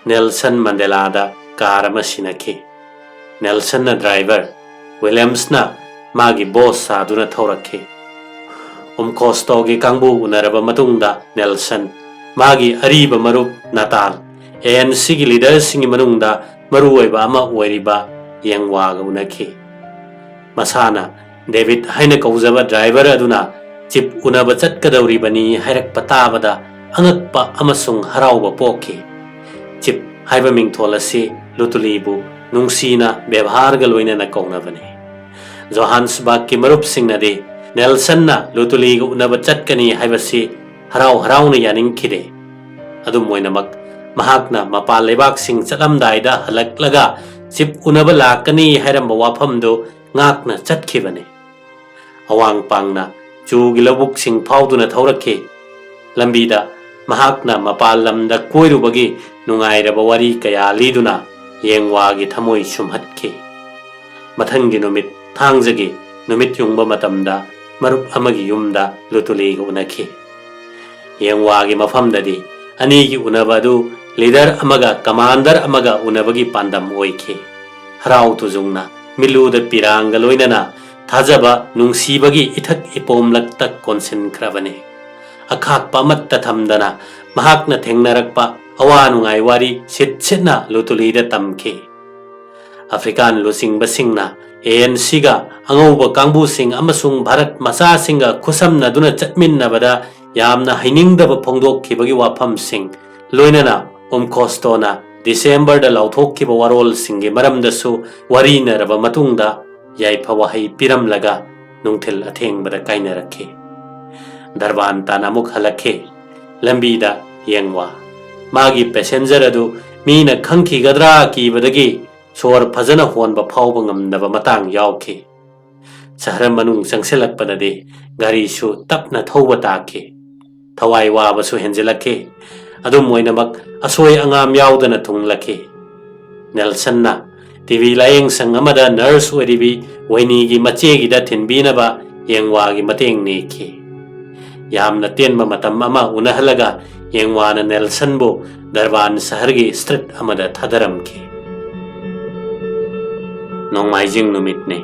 ꯅꯦꯜꯁꯟ ꯃꯟꯗꯦꯂꯥꯗ car ꯑꯃ ꯁꯤꯟꯅꯈꯤ꯫ ꯅꯦꯜꯁꯟꯅ driver, ꯋꯤꯂꯤꯌꯝꯁꯅ ꯃꯥꯒꯤ boss ꯁꯥꯗꯨꯅ ꯊꯧꯔꯛꯈꯤ꯫ ꯎꯝꯀꯣꯁꯇꯣꯒꯤ ꯀꯥꯡꯕꯨ ꯎꯅꯔꯕ ꯃꯇꯨꯡꯗ ꯅꯦꯜꯁꯟ ꯃꯥꯒꯤ ꯑꯔꯤꯕ ꯃꯔꯨꯞ ꯅꯇꯥꯜ, ANCꯒꯤ leaderꯁꯤꯡꯒꯤ ꯃꯅꯨꯡꯗ ꯃꯔꯨꯑꯣꯏꯕ ꯑꯃ ꯑꯣꯏꯔꯤꯕ ꯌꯦꯡꯋꯥꯒ ꯎꯅꯈꯤ꯫ ꯃꯁꯥꯅ ꯗꯦꯕꯤꯠ ꯍꯥꯏꯅ ꯀꯧꯖꯕ driver ꯑꯗꯨꯅ ꯆꯤꯞ ꯎꯅꯕ ꯆꯠꯀꯗꯧꯔꯤꯕꯅꯤ ꯍꯥꯏꯔꯛꯄ ꯇꯥꯕꯗ ꯑꯉꯛꯄ ꯑꯃꯁꯨꯡ ꯍꯔꯥꯎꯕ ꯄꯣꯛꯈꯤ꯫ ꯆꯤꯞ ꯍꯥꯏꯕ ꯃꯤꯡꯊꯣꯜ ꯑꯁꯤ ꯂꯨꯇꯨꯂꯤꯕꯨ ꯅꯨꯡꯁꯤꯅ ꯕꯦꯕꯥꯔꯒ ꯂꯣꯏꯅꯅ ꯀꯧꯅꯕꯅꯤ꯫ ꯖꯣꯍꯥꯟꯁꯕꯔꯒꯀꯤ ꯃꯔꯨꯞꯁꯤꯡꯅꯗꯤ ꯅꯦꯜꯁꯟꯅ ꯂꯨꯇꯨꯂꯤꯒ ꯎꯅꯕ ꯆꯠꯀꯅꯤ ꯍꯥꯏꯕꯁꯤ ꯍꯔꯥꯎ ꯍꯔꯥꯎꯅ ꯌꯥꯅꯤꯡꯈꯤꯗꯦ꯫ ꯑꯗꯨꯝ ꯑꯣꯏꯅꯃꯛ, ꯃꯍꯥꯛꯅ ꯃꯄꯥꯟ ꯂꯩꯕꯥꯛꯁꯤꯡ ꯆꯠꯂꯝꯗꯥꯏꯗ ꯍꯜꯂꯛꯂꯒ ꯆꯤꯞ ꯎꯅꯕ ꯂꯥꯛꯀꯅꯤ ꯍꯥꯏꯔꯝꯕ ꯋꯥꯐꯝꯗꯨ ꯉꯥꯛꯅ ꯆꯠꯈꯤꯕꯅꯤ꯫ ꯑꯋꯥꯡ ꯄꯥꯡꯅ ꯆꯨꯒꯤ ꯂꯧꯕꯨꯛꯁꯤꯡ ꯐꯥꯎꯗꯨꯅ ꯊꯧꯔꯛꯈꯤ꯫ ꯂꯝꯕꯤꯗ ꯃꯍꯥꯛꯅ ꯃꯄꯥꯟ ꯂꯝꯗ ꯀꯣꯏꯔꯨꯕꯒꯤ ꯅꯨꯡꯉꯥꯏꯔꯕ ꯋꯥꯔꯤ ꯀꯌꯥ ꯂꯤꯗꯨꯅ ꯌꯦꯡꯋꯥꯒꯤ ꯊꯃꯣꯏ ꯁꯨꯝꯍꯠꯈꯤ꯫ ꯃꯊꯪꯒꯤ ꯅꯨꯃꯤꯠ ꯊꯥꯡꯖꯒꯤ ꯅꯨꯃꯤꯠ ꯌꯨꯡꯕ ꯃꯇꯝꯗ ꯃꯔꯨꯞ ꯑꯃꯒꯤ ꯌꯨꯝꯗ ꯂꯨꯇꯨꯂꯤꯒ ꯎꯅꯈꯤ꯫ ꯌꯦꯡꯋꯥꯒꯤ ꯃꯐꯝꯗꯗꯤ ꯑꯅꯤꯒꯤ ꯎꯅꯕ ꯑꯗꯨ ꯂꯤꯗꯔ ꯑꯃꯒ ꯀꯃꯥꯟꯗꯔ ꯑꯃꯒ ꯎꯅꯕꯒꯤ ꯄꯥꯟꯗꯝ ꯑꯣꯏꯈꯤ꯫ ꯍꯔꯥꯎ ꯇꯨꯖꯨꯡꯅ ꯃꯤꯠꯂꯨꯗ ꯄꯤꯔꯥꯡꯒ ꯂꯣꯏꯅꯅ ꯊꯥꯖꯕ ꯅꯨꯡꯁꯤꯕꯒꯤ ꯏꯊꯛ ꯏꯄꯣꯝꯂꯛꯇ ꯀꯣꯟꯁꯤꯟꯈ꯭ꯔꯕꯅꯤ꯫ ꯑꯈꯥꯛꯄ ꯑꯃꯠꯇ ꯊꯝꯗꯅ ꯃꯍꯥꯛꯅ ꯊꯦꯡꯅꯔꯛꯄ ꯑꯋꯥ ꯅꯨꯡꯉꯥꯏ ꯋꯥꯔꯤ ꯁꯤꯠ ꯁꯤꯠꯅ ꯂꯨꯇꯨꯂꯤꯗ ꯇꯝꯈꯤ꯫ ꯑꯐ꯭ꯔꯤꯀꯥꯟ ꯂꯨꯆꯤꯡꯕꯁꯤꯡꯅ ꯑꯦ ꯑꯦꯟ ꯁꯤꯒ ꯑꯉꯧꯕ ꯀꯥꯡꯕꯨꯁꯤꯡ ꯑꯃꯁꯨꯡ ꯚꯥꯔꯠ ꯃꯆꯥꯁꯤꯡꯒ ꯈꯨꯠꯁꯝꯅꯗꯨꯅ ꯆꯠꯃꯤꯟꯅꯕꯗ ꯌꯥꯝꯅ ꯍꯩꯅꯤꯡꯗꯕ ꯐꯣꯡꯗꯣꯛꯈꯤꯕꯒꯤ ꯋꯥꯐꯝꯁꯤꯡ, ꯂꯣꯏꯅꯅ ꯎꯝꯈꯣꯁꯇꯣꯅ ꯗꯤꯁꯦꯝꯕꯔꯗ ꯂꯥꯎꯊꯣꯛꯈꯤꯕ ꯋꯥꯔꯣꯜꯁꯤꯡꯒꯤ ꯃꯔꯝꯗꯁꯨ ꯋꯥꯔꯤꯅꯔꯕ ꯃꯇꯨꯡꯗ ꯌꯥꯏꯐ ꯋꯥꯍꯩ ꯄꯤꯔꯝꯂꯒ ꯅꯨꯡꯊꯤꯜ ꯑꯊꯦꯡꯕꯗ ꯀꯥꯏꯅꯔꯛꯈꯤ꯫ ꯗꯔꯕꯥꯟ ꯇꯥꯟꯅ ꯑꯃꯨꯛ ꯍꯜꯂꯛꯈꯤ꯫ ꯂꯝꯕꯤꯗ ꯌꯦꯡꯋꯥ, ꯃꯥꯒꯤ ꯄꯦꯁꯦꯟꯖꯔ ꯑꯗꯨ ꯃꯤꯅ ꯈꯪꯈꯤꯒꯗ꯭ꯔꯥ ꯀꯤꯕꯗꯒꯤ ꯁꯣꯔ ꯐꯖꯅ ꯍꯣꯟꯕ ꯐꯥꯎꯕ ꯉꯝꯗꯕ ꯃꯇꯥꯡ ꯌꯥꯎꯈꯤ꯫ ꯁꯍꯔ ꯃꯅꯨꯡ ꯆꯪꯁꯤꯜꯂꯛꯄꯗꯗꯤ ꯒꯥꯔꯤꯁꯨ ꯇꯞꯅ ꯊꯧꯕ ꯇꯥꯈꯤ꯫ ꯊꯋꯥꯏ ꯋꯥꯕꯁꯨ ꯍꯦꯟꯖꯤꯜꯂꯛꯈꯤ꯫ ꯑꯗꯨꯝ ꯑꯣꯏꯅꯃꯛ, ꯑꯁꯣꯏ ꯑꯉꯥꯝ ꯌꯥꯎꯗꯅ ꯊꯨꯡꯂꯛꯈꯤ꯫ ꯅꯦꯜꯁꯟꯅ ꯇꯤ ꯕꯤ ꯂꯥꯌꯦꯡꯁꯪ ꯑꯃꯗ ꯅꯔꯁ ꯑꯣꯏꯔꯤꯕꯤ ꯋꯩꯅꯤꯒꯤ ꯃꯆꯦꯒꯤꯗ ꯊꯤꯟꯕꯤꯅꯕ ꯌꯦꯡꯋꯥꯒꯤ ꯃꯇꯦꯡ ꯅꯤꯈꯤ꯫ ꯌꯥꯝꯅ ꯇꯦꯟꯕ ꯃꯇꯝ ꯑꯃ ꯎꯅꯍꯜꯂꯒ ꯌꯦꯡꯋꯥꯅ ꯅꯦꯜꯁꯟꯕꯨ ꯗꯔꯕꯥꯟ ꯁꯍꯔꯒꯤ ꯁ꯭ꯇ꯭ꯔꯤꯠ ꯑꯃꯗ ꯊꯥꯗꯔꯝꯈꯤ꯫ ꯅꯣꯡꯃꯥꯏꯖꯤꯡ ꯅꯨꯃꯤꯠꯅꯤ꯫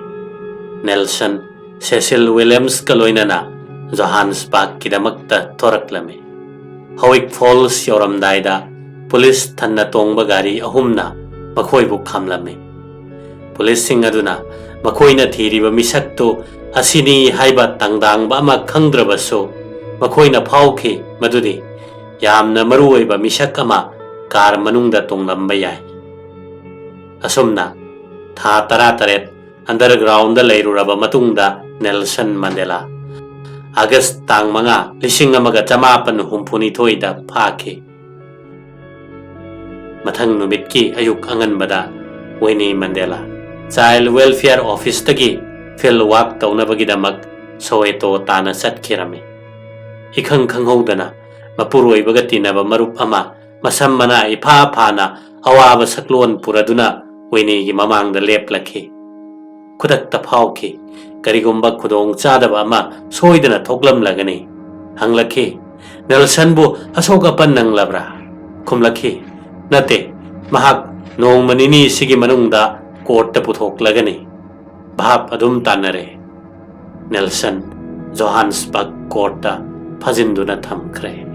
ꯅꯦꯜꯁꯟ ꯁꯦꯁꯤꯜ ꯋꯤꯂꯤꯌꯝꯁꯀ ꯂꯣꯏꯅꯅ ꯖꯣꯍꯥꯟꯁꯕꯔꯒꯀꯤꯗꯃꯛꯇ ꯊꯣꯔꯛꯂꯝꯃꯤ꯫ ꯍꯣꯋꯤꯛ ꯐꯣꯜꯁ ꯌꯧꯔꯝꯗꯥꯏꯗ ꯄꯨꯂꯤꯁ ꯊꯟꯅ ꯇꯣꯡꯕ ꯒꯥꯔꯤ ꯑꯍꯨꯝꯅ ꯃꯈꯣꯏꯕꯨ ꯈꯥꯝꯂꯝꯃꯤ꯫ ꯄꯨꯂꯤꯁꯁꯤꯡ ꯑꯗꯨꯅ ꯃꯈꯣꯏꯅ ꯊꯤꯔꯤꯕ ꯃꯤꯁꯛꯇꯨ ꯑꯁꯤꯅꯤ ꯍꯥꯏꯕ ꯇꯥꯡꯗꯥꯡꯕ ꯑꯃ ꯈꯪꯗ꯭ꯔꯕꯁꯨ, ꯃꯈꯣꯏꯅ ꯐꯥꯎꯈꯤ ꯃꯗꯨꯗꯤ ꯌꯥꯝꯅ ꯃꯔꯨꯑꯣꯏꯕ ꯃꯤꯁꯛ ꯑꯃ ꯀꯥꯔ ꯃꯅꯨꯡꯗ ꯇꯣꯡꯂꯝꯕ ꯌꯥꯏ꯫ ꯑꯁꯨꯝꯅ ꯊꯥ ꯇꯔꯥꯇꯔꯦꯠ ꯑꯟꯗꯔꯒ꯭ꯔꯥꯎꯟꯗ ꯂꯩꯔꯨꯔꯕ ꯃꯇꯨꯡꯗ ꯅꯦꯜꯁꯟ ꯃꯟꯗꯦꯂꯥ ꯑꯥꯒꯁ ꯇꯥꯡ ꯃꯉꯥ, ꯂꯤꯁꯤꯡ ꯑꯃꯒ ꯆꯃꯥꯄꯟ ꯍꯨꯝꯐꯨꯅꯤꯊꯣꯏꯗ ꯐꯥꯈꯤ꯫ ꯃꯊꯪ ꯅꯨꯃꯤꯠꯀꯤ ꯑꯌꯨꯛ ꯑꯉꯟꯕꯗ ꯋꯤꯅꯤ ꯃꯟꯗꯦꯂꯥ Child Welfare Officeꯇꯒꯤ field work ꯇꯧꯅꯕꯒꯤꯗꯃꯛ ꯁꯣꯋꯦꯇꯣ ꯇꯥꯟꯅ ꯆꯠꯈꯤꯔꯝꯃꯤ꯫ ꯏꯈꯪ ꯈꯪꯍꯧꯗꯅ ꯃꯄꯨꯔꯣꯏꯕꯒ ꯇꯤꯟꯅꯕ ꯃꯔꯨꯞ ꯑꯃ ꯃꯁꯝ ꯃꯅꯥ ꯏꯐꯥ ꯐꯥꯅ ꯑꯋꯥꯕ ꯁꯛꯂꯣꯟ ꯄꯨꯔꯗꯨꯅ ꯋꯤꯅꯤꯒꯤ ꯃꯃꯥꯡꯗ ꯂꯦꯞꯂꯛꯈꯤ꯫ ꯈꯨꯗꯛꯇ ꯐꯥꯎꯈꯤ, ꯀꯔꯤꯒꯨꯝꯕ ꯈꯨꯗꯣꯡ ꯆꯥꯗꯕ ꯑꯃ ꯁꯣꯏꯗꯅ ꯊꯣꯛꯂꯝꯂꯒꯅꯤ꯫ ꯍꯪꯂꯛꯈꯤ, "ꯅꯦꯜꯁꯟꯕꯨ ꯑꯁꯣꯛ ꯑꯄꯟ ꯅꯪꯂꯕ꯭ꯔꯥ?" ꯈꯨꯝꯂꯛꯈꯤ, "ꯅꯠꯇꯦ, ꯃꯍꯥꯛ ꯅꯣꯡꯃ ꯅꯤꯅꯤꯁꯤꯒꯤ ꯃꯅꯨꯡꯗ ꯀꯣꯔꯠꯇ ꯄꯨꯊꯣꯛꯂꯒꯅꯤ꯫" ꯚꯥꯞ ꯑꯗꯨꯝ ꯇꯥꯟꯅꯔꯦ꯫ ꯅꯦꯜꯁꯟ ꯖꯣꯍꯥꯟꯁꯕꯔꯒ ꯀꯣꯔꯠꯇ ꯐꯥꯖꯤꯟꯗꯨꯅ ꯊꯝꯈ꯭ꯔꯦ꯫